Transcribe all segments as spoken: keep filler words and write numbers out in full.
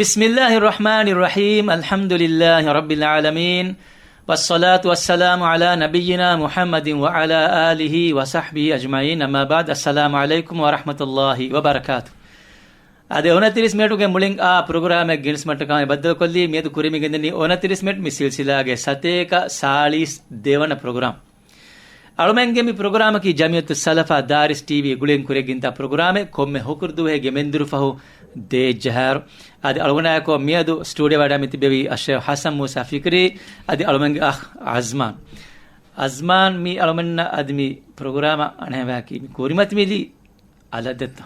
بسم الله الرحمن الرحيم. الحمد لله رب العالمين. والصلاة والسلام على نبينا محمد وعلى آله وصحبه أجمعين. أما بعد. السلام عليكم ورحمة الله وبركاته. އަދި އޮނަތިރީސް މިނެޓުގެ މުޅިން އާ ޕްރޮގްރާމެއް ގިނަސްމަޓަކާ ބައްދަލުކޮށްލީ މިއަދު ކުރިމިގެންދަނީ އޮނަތިރީސް މިނެޓް މި ސިލްސިލާގެ ސަތޭކަ ސާޅީސް ދެވަނަ ޕްރޮގްރާމް. އަޅުމެންގެ މި ޕްރޮގްރާމަކީ ޖަމިއްޔަތު ސަލަފާ ދާރިސް ޓީވީ ގުޅިގެން ކުރިއަށް ގެންދާ ޕްރޮގްރާމެއް. ކޮންމެ ހުކުރު ދުވަހެއްގެ މެންދުރު ފަހު ދޭއްޖަހާއިރު. އަދި އަޅުގަނޑާއެކު މިއަދު ސްޓޫޑިއޯ ވަޑައި މިތިބެވީ އައްޝޭޚް ޙަސަން މޫސާ ފިކްރީ، އަދި އަޅުމެންގެ އަޚް އަޒްމާން. އަޒްމާން މި އަޅުމެންނަށް އަދި މި ޕްރޮގްރާމަށް އަނެއް ވައިކި މި ކުރިމަތި މިލީ އަލަށް ދެއްތޯ؟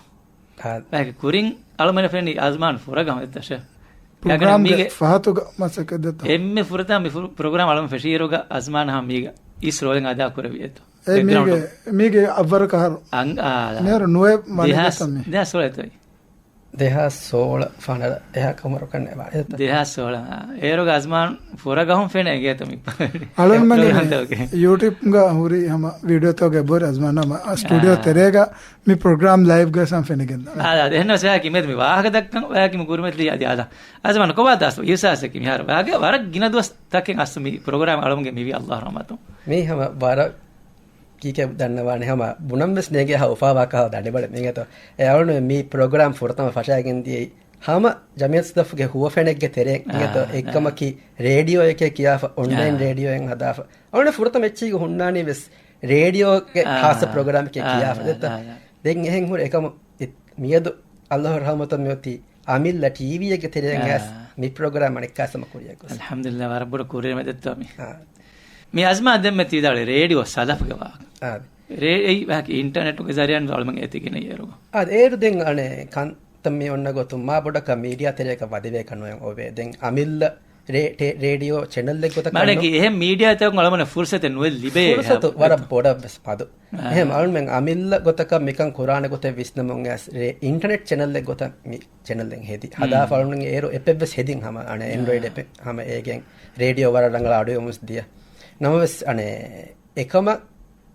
އާ. ވައިކި ކުރިން އަޅުމެން ފެނި އަޒްމާން ފުރަގަހު ދެއްތޯ ޝޭ؟ ޕްރޮގްރާމްގެ ފަހަތުގަ މަސައްކަތް ދެއްތޯ؟ އެންމެ ފުރަތަމަ މި ފުރު-، ޕްރޮގްރާމް އަޅުމެން ފެށިއިރުގަ އަޒްމާން ހަމަ މީގަ އިސް ރޯލެއް އަދާ ކުރެވި އެތޯ؟ އެ ބެކްގްރައުންޑް. މީގެ، މީގެ އަށްވަރަކަށް އަހަރު. އަން-، އާ، ދާ. ނޭރު ނުވެ މަނި ދެހާސް، ދެތަ މީ؟ ދެހާސް ސޯޅަ. ދެހާސް ސޯޅަ ފަނަރަ އެހާ ކަމަރު ކަންނޭ ވާ. އެތަ؟ ދެހާސް ސޯޅަ. އާ، އޭރުގަ އަޒްމާން ފުރަގަހުން ފެނޭ އިނގޭތަ މި؟ އަޅުންމެން ޕްރޮގްރާމްތަކުގެ. ޔޫޓިއުބްގަ ހުރި ހަމަ ވީޑިއޯތަކުގެ ބޮޑު އަޒްމާން ހަމަ ސްޓޫޑިއޯ އާ. ތެރޭގަ މި ޕްރޮގްރާމް ލައިވްގަސް ހަމަ ފެނިގެންދާ. އާ، އާ، އެހެންނަސް ވައިކި މިއަދު މި ވާހަކަ ދައްކަން ވައިކި މި ކުރިމަތިލީ އަދި އާދަ. އަޒްމާން ކޮބާ ދާސް އިހްސާސަކީ މިހާރު ވައިގެ ވަރަށް ގިނަ ދުވަސް ތަކެއް އަސް މި ޕްރޮގްރާމް އަޅަމުގެ މިވީ އައްލާހު ރަޙްމަތު. މީ ހަމަ ވަރަށް ކީކޭ ދަންނަވާނެ ހަމަ ބުނަން ވެސް ނޭނގޭ ހަ އުފާވާކަހަ ދަނޑިބަޅެ މީގެތޯ. އެ އަޅުން މި ޕްރޮގްރާމް ފުރަތަމަ ފަށާގެން ދިޔައީ ހަމަ ޖަމިއްޔަތު ސަލަފުގެ ހުވަފެނެއްގެ ތެރެއިން އާ، އިނގޭތޯ. އާ. އެއްކަމަކީ ރޭޑިއޯއެކޭ ކިޔާފަ، އޮންލައިން އާ. ރޭޑިއޯއެއް ހަދާފަ. އަޅުން ފުރަތަމަ އެއްޗީގަ ހުންނާނީ ވެސް ރޭޑިއޯގެ އާ، ޚާއްޞަ ޕްރޮގްރާމެކޭ އާ، ކިޔާފަ އާ، ދެއްތަ؟ އާ، އާ. ދެން އެހެން ހުރެ އެކަމު މިއަދު އައްލާހު ރަޙްމަތުން މިއޮތީ އަމިއްލަ ޓީވީއެއްގެ ތެރެއިން އާ. އައިސް މި ޕްރޮގްރާމް އަނެއްކާ ސަމަ ކުރިއަށް ގޮސް. އަލްޙަމްދުލިއްލާ، ވަރަށް ބޮޑު ކުރިއެރުމެއް ދެއްތޯ މި. އާ. މި އަޒްމާ ދެންމެ ތި ވިދާޅުވި ރޭޑިއޯ ސަލަފްގެ ވާހަކަ. އާ. ރޭ-، އެއީ ވާހަކަ އިންޓަރނެޓުގެ ޒަރިއާން އަޅުމެން އެތިގެން އޭރުގަ. އާ، އޭރު ދެން އަނެއް ކަންތައް މި އޮންނަ ގޮތުން މާ ބޮޑަކަށް މީޑިއާ ތެރޭގަ ވަދެވޭކަށް ނުއެއް އޮވޭ. ދެން އަމިއްލަ ރޭ-، ޓޭ-، ރޭޑިއޯ ޗެނަލްއެއް ގޮތަކަށް މާނައަކީ ނު-، އެހެން މީޑިއާތަކުން އަޅުމެންނަށް ފުރުސަތެއް ނުވެ ލިބޭ ފުރުސަތު ހަ-، ވަރަށް އެތަ؟ ބޮޑަށް ވެސް މަދު. އާ. އެހެން އަޅުމެން އަމިއްލަ ގޮތަކަށް މިކަން ކުރާނެ ގޮތެއް ވިސްނަމުން އައިސް ރޭ-، އިންޓަރނެޓް ޗެނަލްއެއް ގޮތަށް މި ޗެނަލްއެއް ހެދި. ހަދާފަ އަޅުން އޭރު އެޕެއް ވެސް ހެދިން ހަމަ އަނެއް އެންޑްރޮއިޑް އާ. އެޕެއް ހަމަ އޭގެން ރޭޑިއޯ ވަރަށް ރަނގަޅަށް އަޑުއެހުމަސް ދިޔަ. ނަމަވެސް އަނެއް އެކަމަށް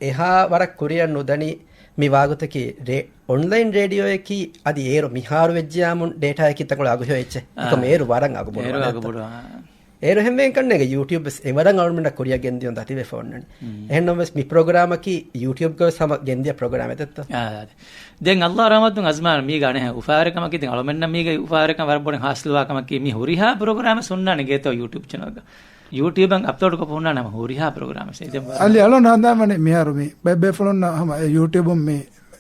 އެހާ ވަރަށް ކުރިއަށް ނުދަނީ މި ވާގޮތަކީ ރޭ-، އޮންލައިން ރޭޑިއޯއަކީ އަދި އޭރު މިހާރު ވެއްޖެޔާމުން ޑޭޓާއަކީ ތަންކޮޅެއް އަގުހެޔޮ އެއްޗެއް. އާ. އެކަމް އޭރު ވަރަށް އަގުބޮޑު އޭރު ވަރަށް އަގުބޮޑު، އާ. އޭރު ހެންވެގެން ކަންނޭނގެ ޔޫޓިއުބް ވެސް އެވަރަށް އަޅުމެންނަށް ކުރިއަށް ގެންދިޔުން ދަތިވެފަ އޮންނަނީ. މް. އެހެންނަމަވެސް މި ޕްރޮގްރާމަކީ ޔޫޓިއުބްގަ ވެސް ހަމަ ގެންދިޔަ ޕްރޮގްރާމެއް ދެއްތޯ؟ އާ، އާ. ދެން އައްލާހު ރަޙްމަތުން އަޒްމާން މީގަ އަނެއް އުފާވެރިކަމަކީ ދެން އަޅުމެންނަށް މީގަ އުފާވެރިކަން ވަރަށް ބޮޑަށް ހާސިލުވާ ކަމަކީ މި ހުރިހާ ޕްރޮގްރާމެއް ހުންނާނެ އިނގޭތޯ ޔޫޓިއުބް ޗެނަލްގަ. ޔޫޓިއުބަށް އަޕްލޯޑް ކޮށްފަ ހުންނާނެ ހަމަ ހުރިހާ ޕްރޮގްރާމެއް ސައިދެން ވަރަށް. އަލި އަޅުން ހަނދާންވަނީ މިހާރު މި ބައެއް ބޭފުޅުންނަށް ހަމަ އެ ޔޫޓިއުބުން މި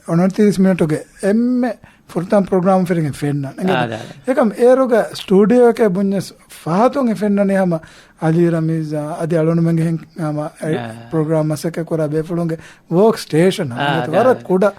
އޮނަތިރީސް މިނެޓުގެ އެންމެ ފުރަތަމަ ޕްރޮގްރާމް ފެށިގެން ފެންނަން. އާ، އާ، އާ. އެކަމް އޭރުގަ ސްޓޫޑިއޯއެކޭ ބުންޏަސް ފަހަތުން އެ ފެންނަނީ ހަމަ އަލީ ރަމީޒާ އަދި އަޅުންމެންގެ ހެން ހަމަ އެ އާ. ޕްރޮގްރާމް މަސައްކަތް ކުރާ ބޭފުޅުންގެ ވޯކް ސްޓޭޝަން ހަމަ އާ، އާ، ވަރަށް އާ. ކުޑަ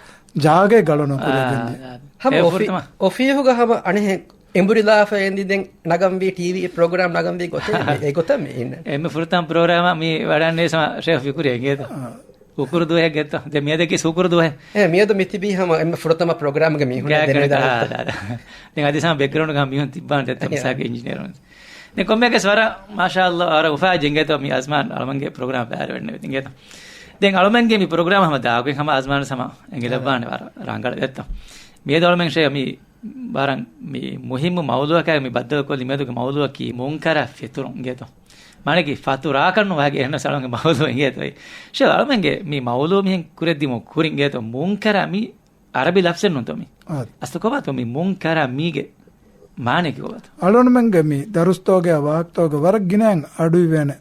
ޖާގައެއް ގަޅުނު ކުރިއަށް ގެންދިޔަ. އާ، އާ. ހަމަ އެ އޮފީ-، ފުރަތަމަ. އޮފީހުގަ ހަމަ އަނެއް އެނބުރިލާފަ އެނދި ދެން ނަގަންވީ ޓީވީ ޕްރޮގްރާމް ނަގަންވީ ގޮތެއް އެ ގޮތަށް މި އިންނަނީ. އެންމެ ފުރަތަމަ ޕްރޮގްރާމަށް މި ވަޑަންނޭ ސަމާ ޝޭޚް ފިކުރި އިނގޭތަ؟ އާ. ހުކުރު ދުވަހެއް ގެއްތަ؟ ދެ މިއަދަކީ ހުކުރު ދުވަހެއް. އެ މިއަދު މިތިބީ ހަމަ އެންމެ ފުރަތަމަ ޕްރޮގްރާމްގެ މީހުން ގާތްގަނޑަކަށް ދެމެދާ އާ، އާ، އާ. ދެން އަދި ސަމާ ބެކްގްރައުންޑްގަ މީހުން ތިއްބާން ދެއްތަ އެ. މިސާކަށް އިންޖިނިއަރުން. ދެން ކޮންމެއަކަސް ވަރަށް މާޝާﷲ ވަރަށް އުފާވެއްޖެ އިނގޭތޯ މި އަޒްމާން އަޅުމެންގެ ޕްރޮގްރާމް ބައިވެރިވެންނެވި އިނގޭތޯ. ދެން އަޅުމެންގެ މި ޕްރޮގްރާމް ހަމަ ދާގޮތް ހަމަ އަޒްމާން ސަމާ އެނގިލައްވާނެ ވަރަށް ރަނގަޅަށް ދެއްތޯ. މިއަދު އަޅުމެން ޝޭ މި ވަރަށް މި މުހިއްމު މައުޟޫއަކާ މި ބައްދަލުކޮށްލި މިއަދުގެ މައުޟޫއަކީ މުންކަރާތް ފެތުރުން އިނގޭތޯ. މާނައަކީ ފަތުރާކަށް ނުވާގެ އެހެންނަސް އަޅުމެންގެ މައުޟޫ އިނގޭތޯ. ޝޭ އަޅުމެންގެ މި މައުޟޫ މިހެން ކުރެއްދިމު ކުރިން އިނގޭތޯ މުންކަރާ މި އަރަބި ލަފްޒެއް ނޫންތޯ މި؟ އާ. އަސްލު ކޮބާތޯ މި މުންކަރާ މީގެ މާނައަކީ ކޮބާތޯ؟ އަޅުންމެންގެ މި ދަރުސްތޯގެ ވާހަކަތޯގެ ވަރަށް ގިނައިން އަޑުއިވޭނެ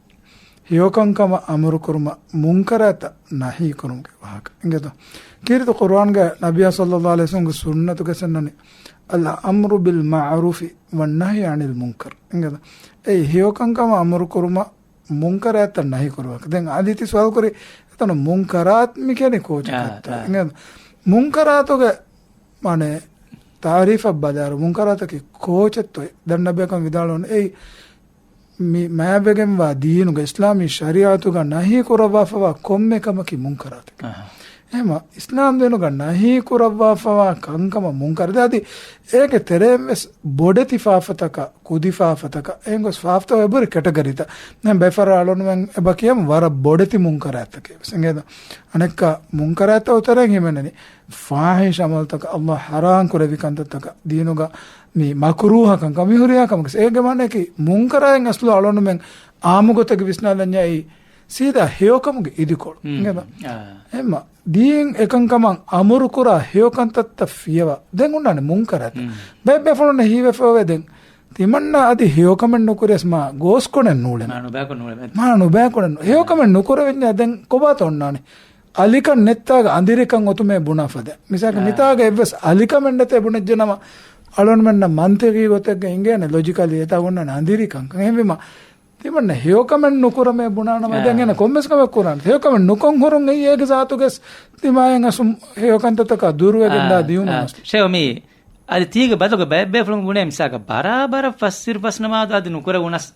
ހެޔޮކަންކަމަށް އަމުރުކުރުމަށް މުންކަރާތައް ނަހީކުރުމުގެ ވާހަކަ އިނގޭތޯ. ކީރިތި ޤުރުއާންގައި ނަބިއްޔާ ޞައްލައްލާހު ޢަލައިހި ވަސައްލަމްގެ ސުންނަތުގައި އަންނަނީ، الأمر بالمعروف والنهي عن المنكر އިނގޭތޯ. އެއީ ހެޔޮކަންކަމަށް އަމުރުކުރުމަށް މުންކަރާތައް ނަހީކުރުމަކަށް. ދެން އަދި ތި ސުވާލު ކުރީ، އެތަނު މުންކަރާތް މި ކިޔަނީ ކޯޗަކަށްތޯ؟ އާ، އާ. އިނގޭތޯ. މުންކަރާތުގެ މާނަ ތާރީފަށް ބަލާއިރު، މުންކަރާތަކީ ކޯޗެއްތޯ؟ ދަންނަބޭކަން ވިދާޅުވަން އެއީ މި މާތްވެގެންވާ ދީނުގަ އިސްލާމީ ޝަރީޢަތުގަ ނަހީ ކުރައްވާފަވާ ކޮންމެ ކަމަކީ މުންކަރާތެކޭ. އަހަ. އެހެމަ އިސްލާމް ދީނުގަ ނަހީ ކުރައްވާފަވާ ކަންކަމަށް މުންކަރާތެކޭ. އަދި އޭގެ ތެރެއިން ވެސް ބޮޑެތި ފާފަތަކަށް، ކުދި ފާފަތަކަށް، އެހެން ގޮސް ފާފަތައް އެބުރި ކެޓަގަރީތައް. ދެން ބައެއް ފަހަރަށް އަޅުންމެން އެބަ ކިޔަން ވަރަށް ބޮޑެތި މުންކަރާތެކޭ ވެސް. އިނގޭތޯ؟ އަނެއްކާ މުންކަރާތްތައް އުތަރެއް ހިމެނެނީ ފާޙިޝް ޢަމަލުތަކަށް، ﷲ ޙަރާމް ކުރެއްވި ކަންތައްތަކަށް، ދީނުގަ މި މަކުރޫހަކަން ކަމި ހުރިހާ ކަމަކަސް. އޭގެ މާނައަކީ މުންކަރާއިން އަސްލު އަޅުންމެން އާއްމު ގޮތެއްގެ ވިސްނާލަންޏާ ސީދާ ހެޔޮކަމުގެ އިދިކޮޅު. އިނގޭތަ؟ އެހެންމަ ދީން އެކަންކަމަށް އަމުރުކުރާ ހެޔޮކަންތައްތައް ފިޔަވާ. ދެން ހުންނާނެ މުންކަރާތައް. ބައެއް ބޭފުޅުންނަށް ހީވެފަވޭ ދެން ތިމަންނަ އަދި ހެޔޮކަމެއް ނުކުރިޔަސް މާ ގޯސްކޮޅެއް ނޫޅެމެ. މާ ނުބައިކޮޅެއް ނޫޅެމެ. މާ ނުބައިކޮޅެއް ނޫ-، ހެޔޮކަމެއް ނުކުރެވެންޏާ ދެން ކޮބާތަ އޮންނާނެ؟ އަލިކަން ނެއްތާގަ އަނދިރިކަން އޮތުމޭ ބުނާ ފަދަ. މިސާލަކަށް މިތާގަ އެއްވެސް އަލިކަމެއް ނެތޭ ބުނެއްޖެނަމަ، އަޅުންމެންނަށް މަންތިގީ ގޮތެއްގަ އިނގޭނެ ލޮޖިކަލީ އެތާ އޮންނާނެ އަނދިރިކަން. އެހެންވީމަ، ތިމަންނަ ހެޔޮކަމެއް ނުކުރަމޭ ބުނާނަމަ، ދެން އޭނަ ކޮންމެސް ކަމެއް ކުރާނެ. ހެޔޮކަމެއް ނުކޮން ހުރުން އެއީ އޭގެ ޒާތުގެސް ތިމާއެއް އަސު ހެޔޮކަންތައްތަކާ ދުރުވެގެން ދާ ދިޔުމެއް އަސް. ޝޭ އޮމީ، އަދި ތީގެ ބަދަލުގަ ބައެއް ބޭފުޅުން ބުނޭ މިސާލަކަށް ބަރާބަރަށް ފަސްއިރު ފަސް ނަމާދު އަދި ނުކުރެވުނަސް،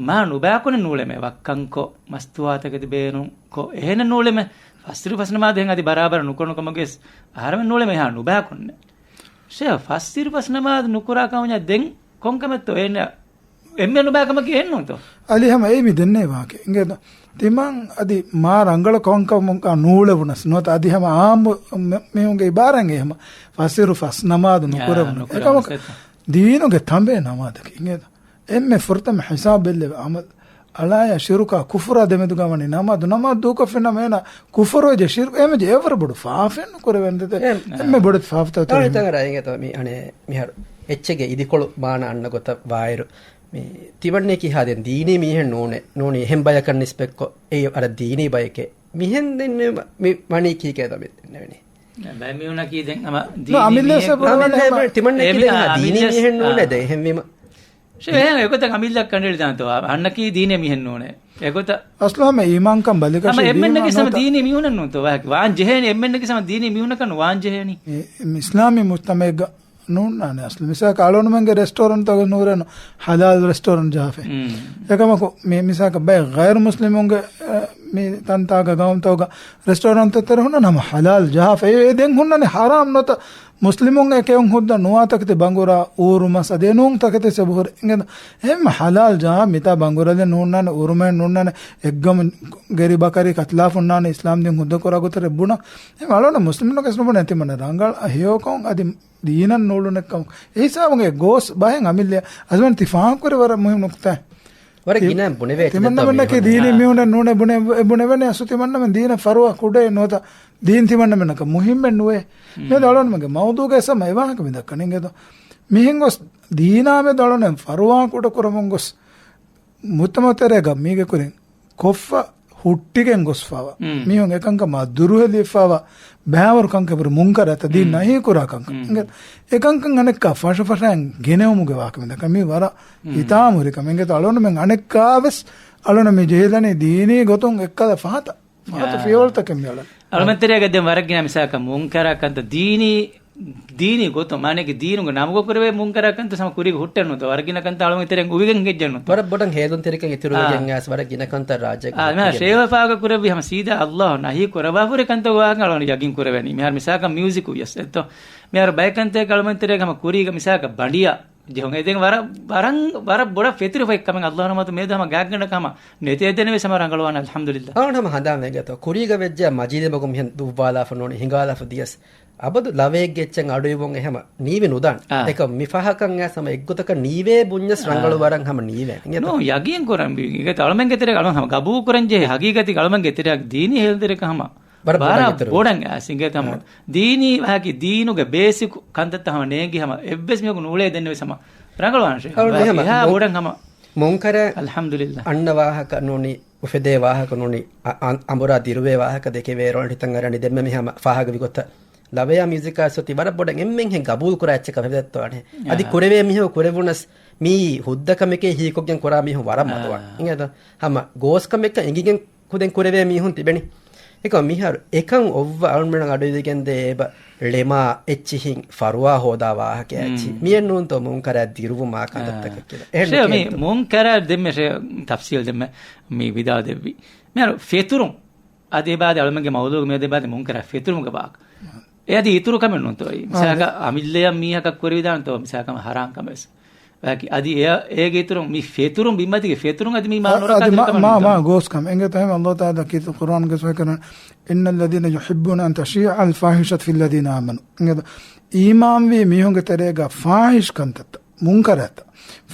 މާ ނުބައިކޮނެ ނޫޅެމެ، ވައްކަންކޮށް، މަސްތުވާތަކެތި ބޭނުންކޮށް، އެހެނެއް ނޫޅެމެ. ފަސްއިރު ފަސް ނަމާދު އެހެން އަދި ބަރާބަރަށް ނުކުރަނު ކަމުގެސް އަހަރެމެން ނޫޅެމެ އެހާ ނުބައިކޮންނެ. ޝޭ، ފަސްއިރު ފަސް ނަމާދު ނުކުރާ ކަމުންޏާ ދެން ކޮންކަމެއްތޯ އޭނަ އެންމެ ނުބައިކަމަކީ އެއްނޫންތޯ؟ އަލި ހަމަ އެއީ މި ދެންނެވި ވާހަކަ. އިނގޭތަ؟ ތިމަން އަދި މާ ރަނގަޅަށް ކޮންކަމަކާ ނޫޅެވުނަސް ނުވަތަ އަދި ހަމަ އާއްމު މި-، މީހުންގެ އިބާރާއެއް ހަމަ ފަސްއިރު ފަސް ނަމާދު ނުކުރެވުނު. އެކަމަކު ދީނުގެ ތަނބޭ ނަމާދަކީ. އިނގޭތަ؟ އެންމެ ފުރަތަމަ ހިސާބް ބެއްލެވި އަމަލް. އަޅާޔާ ޝިރުކާ ކުފުރާ ދެމެދުގަ ވަނީ ނަމާދު. ނަމާދު ދޫކޮށްފިނަމަ އޭނަ ކުފުރުވެއްޖެ ޝިރުކު. އެމެޖެ އެވަރު ބޮޑު ފާފައެއް ނުކުރެވެން ދެތެ. އެންމެ ބޮޑެތި ފާފަތައް ތައް ތައް ހިތަށް އަރާ އިނގޭތޯ މި އަނެއް މިހާރު އެއްޗެއްގެ އިދިކޮޅު މާނަ އަންނަ ގޮތަށް ވާއިރު، މި ތިމަންނަ ކިހާ ދެން ދީނީ މީހެއް ނޫނޭ، ނޫނީ އެހެން ބަޔަކަށް ނިސްބަތްކޮށް އެއީ ވަރަށް ދީނީ ބަޔެކޭ. މިހެން ދެން މި ވަނީ ކީކޭތޯ މި ދެންނެވެނީ؟ ބައެއް މީހުންނަކީ ދެން ހަމަ ދީނީ އަމިއްލަ މީހެއް ސަބުރު ނޫނޭ. ތިމަންނަ އެ މި ކިހާ ދީނީ އަމިއްލަ މީހެއް ނޫނޭ. ދެން އެހެންވީމަ ޝޭ، އެކޮތަށް އަމިއްލަ ކަނޑައެޅިދާނެތޯ؟ އަންނަކީ ދީނީ މީހެއް ނޫނޭ. އެކޮތަށް އަސްލު ހަމަ އީމާންކަން ބަލިކަށި ހަމަ އެންމެންނަކީ ހަމަ ދީނީ މީހުނެއް ނޫންތޯ؟ ވާހަކަ ވާން ޖެހޭނީ އެންމެންނަކީ ހަމަ ދީނީ މީހުނަކަށް ނުވާން ޖެހޭނީ. އެ، އެ، އިސްލާމީ މުޖްތަމައެއްގަ ނޫންނާނެ އަސްލު. މިސާލަކަށް އަޅުންމެންގެ ރެސްޓޯރެންޓްތަކުގަ ނޫރޭނު ހަލާލް ރެސްޓޯރެންޓް ޖަހާފަ. އެކަމަކު މި މިސާލަކަށް ބައެއް ޣައިރު މުސްލިމުންގެ، އެ، މި ތަންތާގަ ގައުމުތަކުގަ ރެސްޓޯރެންޓްތައް ތެރެ ހުންނަން ހަމަ ހަލާލް ޖަހާފަ. އެ، އެ ދެން ހުންނަނީ ހަރާމް ނުވަތަ މުސްލިމުން އެކެއުން ހުއްދަ ނުވާ ތަކެތި ބަނގުރާ އޫރު މަސް އަދި ނޫން ތަކެތި ސެބުހުރި. އެނގޭތަ؟ އެހެންމަ ހަލާލް ޖަހާ މިތާ ބަނގުރަލެއް ނޫންނާނެ، އުރުމެއް ނޫންނާނެ، އެއްގަމު ގެރި ބަކަރި ކަތިލާފަ ހުންނާނެ އިސްލާމް ދީން ހުއްދަ ކުރާ ގޮތަށް ބުނާ. އެހެން އަޅުން މުސްލިމުންނަކަސް ނުބުނޭ ތިމަންނަ ރަނގަޅަށް ހެޔޮކަމުން އަދި ދީނަށް ނޫޅުނެއްކަމު. އެ ހިސާބުގެ ގޯސް ބަހެއް އަމިއްލަ އަޒްމަން ތި ފާހަގަކުރެ ވަރަށް މުހިންމު ނުކުތާ. ވަރަށް ތި-، ގިނަ ބުނެވޭ ތިމަންނަމެންނަކީ ދީނީ މީހުނެއް ނޫނޭ ބުނެ-، ބުނެވެނީ އަސްލު ތިމަންނަމެން ދީނަށް ފަރުވާ ކުޑައެއް ނުވަތަ ދީން ތިމަންނަމެންނަކަށް މުހިންމެއް ނުވޭ. މިއަދު އަޅުންމެންގެ މައުޟޫގަ ސަމަ އެވާހަކަ މި ދައްކަނީ އިނގޭތޯ. މިހެން ގޮސް ދީނާ މެދު އަޅުން ފަރުވާ ކުޑަ ކުރަމުން ގޮސް މުޖްތަމަޢު ތެރޭގަ މީގެ ކުރިން ކޮށްފަ ހުއްޓިގެން ގޮސްފަވާ. މީހުން އެކަންކަމާ ދުރުހެލިފަވާ ބައިވަރު ކަންކަން މުންކަރާތައް ދީން ނަހީ ކުރާ ކަންކަން. އެ ކަންކަން އަނެއްކާ ފަށަފަށައިން ގެނެވުމުގެ ވާހަކަ މި ދައްކަނީ. މީ ވަރަށް ހިތާމަހުރި ކަމެއް. އިނގޭތޯ އަޅުންމެން އަނެއްކާވެސް އަޅުން މި ޖެހިލަނީ ދީނީ ގޮތުން އެއްކަލަ ފަހަތަށް. ފަހަތު ފިޔަވަޅުތަކެއް މި އަޅަން. އަޅުމެން ތެރޭގަ ދެން ވަރަށް ގިނަ މިސާލަކަށް މުންކަރާ ކަންތައް ދީނީ، ދީނީ ގޮތުން، މާނައަކީ ދީނުގެ ނަމުގަ ކުރެވޭ މުންކަރާ ކަންތައް ހަމަ ކުރީގަ ހުއްޓެއް ނުވަތަ ވަރަށް ގިނަ ކަންތައް އަޅުމެން ތެރެއިން އުވިގެން ހިނގައްޖެއް ނުވަތަ. ވަރަށް ބޮޑަށް ހޭލުންތެރިކަން އިތުރުވެގެން އާ. އައިސް ވަރަށް ގިނަ ކަންތައް ރާއްޖޭގަ އާ، މިހާރު ޝޭހު ފާހަގަ ކުރެއްވި ހަމަ ސީދާ ﷲ ނަހީ ކުރައްވާފަ ހުރި ކަންތައް ވާހަކަ އަޅުގަނޑު ޔަގީން ކުރެވެނީ. މިހާރު މިސާލަކަށް މިއުޒިކު ވިޔަސް އެއްތޯ. މިހާރު ބައެއް ކަންތައް އަޅުމެން ތެރޭގަ ހަމަ ކުރީގަ މިސާލަކަށް ބަނޑިޔާ ޖެހުން. އެ ދެން ވަރަށް، ވަރަށް، ވަރަށް ބޮޑަށް ފެތުރިފައި ކަމެއް ﷲ ނަމަތު މޭދު ހަމަ ގާތްގަނޑަކަށް ހަމަ ނެތޭ ދެނެވެސް ހަމަ ރަނގަޅުވާނެ އަލްޙަމްދުލިއްލާ. އަޅުން ހަމަ ހަނދާން ވެގަތޯ. ކުރީގަ ވެއްޖެ މަޖީދެއް މަގު މިހެން ދުއްވާލާފަ ނޫނީ ހިނގާލާފަ ދިޔަސް. އަބަދު ލަވައެއްގެ އެއްޗެއް އަޑުއިވުން އެ ހަމަ ނީވި ނުދާނެ. އާ. އެކަމް މި ފާހަކަން އައިސް ހަމަ އެއްގޮތަކަށް ނީވޭ ބުންޏަސް އާ. ރަނގަޅު ވަރަށް ހަމަ ނީވޭނެ. އިނގޭތޯ؟ ނޫ، ޔަގީން ކުރަން ވީ. އިނގޭތޯ؟ އަޅުމެންގެ ތެރޭގަ އަޅުމެން ހަމަ ގަބޫލު ކުރަން ޖެހޭ ހަގީގަތީ އަޅުމެންގެ ތެރޭގަ ދީނީ ހޭލުންތެރިކަން ހަމަ ވަރަށް ބޮޑަށް ވަރަށް އިތުރު. ބޮޑަށް އައިސް އިނގޭތޯ ހަމަ. އާ. ދީނީ ވާހަކަ ދީނުގެ ބޭސިކު ކަންތައްތައް ހަމަ ނޭނގި ހަމަ އެއްވެސް މީހަކު ނޫޅޭ ދެންނެވި ހަމަ ރަނގަޅުވާނެ ޝޭހް. އަޅުގަނޑު ހަމަ އެހާ މު-، ބޮޑަށް ހަމަ. މުންކަރާ އަލްޙަމްދުލިއްލާ. އަންނަ ވާހަކަ ނޫނީ، އުފެދޭ ވާހަކަ ނޫނީ، އަ-، އަ-، އަނބުރާ ދިރުވޭ ވާހަކަ ދެކެވޭ ރޯން ހިތަށް އަރަނީ ދެންމެ މި ހަމަ ފާހަގަވި ގޮތަށް. ލަވަޔާ މިއުޒިކާ ސޮތި ވަރަށް ބޮޑަށް އެންމެން ހެން ގަބޫލު ކުރާ އެއްޗަކަށް ވެދެއްތޯ އަނެ. އަދި އާ. ކުރެވޭ މީހަކު ކުރެވުނަސް މީ ހުއްދަ ކަމެކޭ ހީކޮށްގެން ކުރާ މީހުން ވަރަށް އާ. މަދުވާނެ. އިނގޭތޯ؟ ހަމަ ގޯސް ކަމެއްކަން އެނގިގެން ކުދިން ކުރެވޭ މީހުން ތިބެނީ. އެކަމް މިހާރު އެކަން އޮއްވަ އަޅުމެން އަޑުއިވިގެންދޭ އެބަ ޅެމާ އެއްޗިހިން ފަރުވާ ހޯދާ ވާހަކަ އެއްޗި. މިއެއް ނޫންތޯ މުންކަރާ ދިރުވުމާ ކަންތައްތަކެއް ކިޔަން. އެހެން ޝޭ، މި ނުކިޔަންތޯ؟ މުންކަރާ ދެންމެ ޝޭ ތަފްސީލް ދެންމެ މި ވިދާ ދެއްވި. މިހާރު ފެތުރުން އަދި އެބާދެ އަޅުމެންގެ މައުޟޫގަ މިއަދު އެބާދެ މުންކަރާ ފެތުރުމުގެ ވާހަކަ. އެ އަދި އިތުރު ކަމެއް ނޫންތޯ އެއީ. މިސާލަކަށް އަމިއްލަޔަށް މީހަކަށް ކުރެވިދާނެތޯ މިސާލަކަށް ހަރާން ކަމެއް ވެސް. ވަކި އަދި އެ-، އޭގެ އިތުރުން މި ފެތުރުން، ބިންމަތީގެ ފެތުރުން އަދި މީ މާ އަ-، ނުރައްކާތެރި އަދި މާ، ކަމެއް މާ، ނުޖަން. މާ ގޯސް ކަމެއް. އެނގޭތޯ އެހެން އައްލާހު ތަޢާލާ ކީރިތި ޤުރްއާންގެ ސޮހިކަން، "إن الذين يحبون أن تشيع الفاحشة في الذين آمنوا." އެނގޭތޯ އީމާންވީ މީހުންގެ ތެރޭގަ ފާޙިޝް ކަންތައްތައް، މުންކަރާތްތައް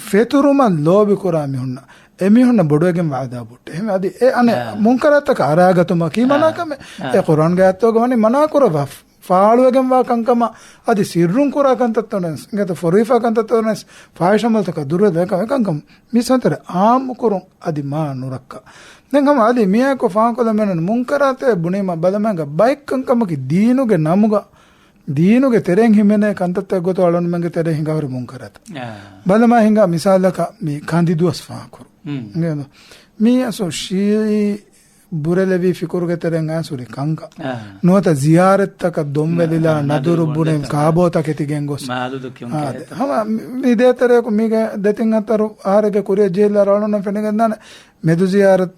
ފެތުރުމަށް ލޯބި ކުރާ މީހުންނަށް، އެ މީހުންނަށް ބޮޑުވެގެން ވަޢުދާ ބުއްޓޭ. އެހެން އަދި އެ އަނެއް އާ. މުންކަރާތަކަށް އަރާގަތުމަކީ އާ. މަނާ ކަމެއް. އާ. އެ ޤުރްއާންގެ އާޔަތްތަކުގަ ވަނީ މަނާ ކުރައްވާ ފާޅުވެގެންވާ ކަންކަމަށް އަދި ސިއްރުން ކުރާ ކަންތައްތައް ވެސް، އިނގޭތޯ ފޮރުވިފާ ކަންތައްތައް ވެސް ފާޙިޝް ޢަމަލުތަކާ ދުރުވެދާ އެކަން، އެކަންކަމަށް މިސާލުތައް އާއްމުކުރުން އަދި މާ ނުރައްކާ. ދެން ހަމަ އަދި މިއާއެކު ފާހަގަކޮށްލަން ބޭނުން މުންކަރާތެއް ބުނީމަ ބަލަމާގަ ބައެއް ކަންކަމަކީ ދީނުގެ ނަމުގަ، ދީނުގެ ތެރެއިން ހިމެނޭ ކަންތައްތައް ގޮތު އަޅުންމެންގެ ތެރޭ ހިނގާ ހުރި މުންކަރާތައް. އާ. ބަލަމާ ހިނގާ މިސާލަކަށް މި ކަނދި ދުވަސް ފާހަގަކުރުން. ހުން. އިނގޭތޯ؟ މީ އަސްލު ޝީޢީ ބުރެލެވި ފިކުރުގެ ތެރެއިން އައިސް ހުރި ކަންކަން. އާ. ނުވަތަ ޒިޔާރަތްތަކަށް ދޮންވެލިލާ ނަ-، ނަދުރު ނަދުރު ބުނެ ބުނެ ކާބޯތަކެތި ގެންގޮސް. މާލު ދުއްކި އާ، އުނގޭތަ. ހަމަ މި ދޭތެރެއަކު މީގެ ދެތިން ހަތަރު އަހަރެއްގެ ކުރިއަށް ޖެހިލާ އަޅުންނަށް ފެނިގެންދާނެ މެދު ޒިޔާރަތް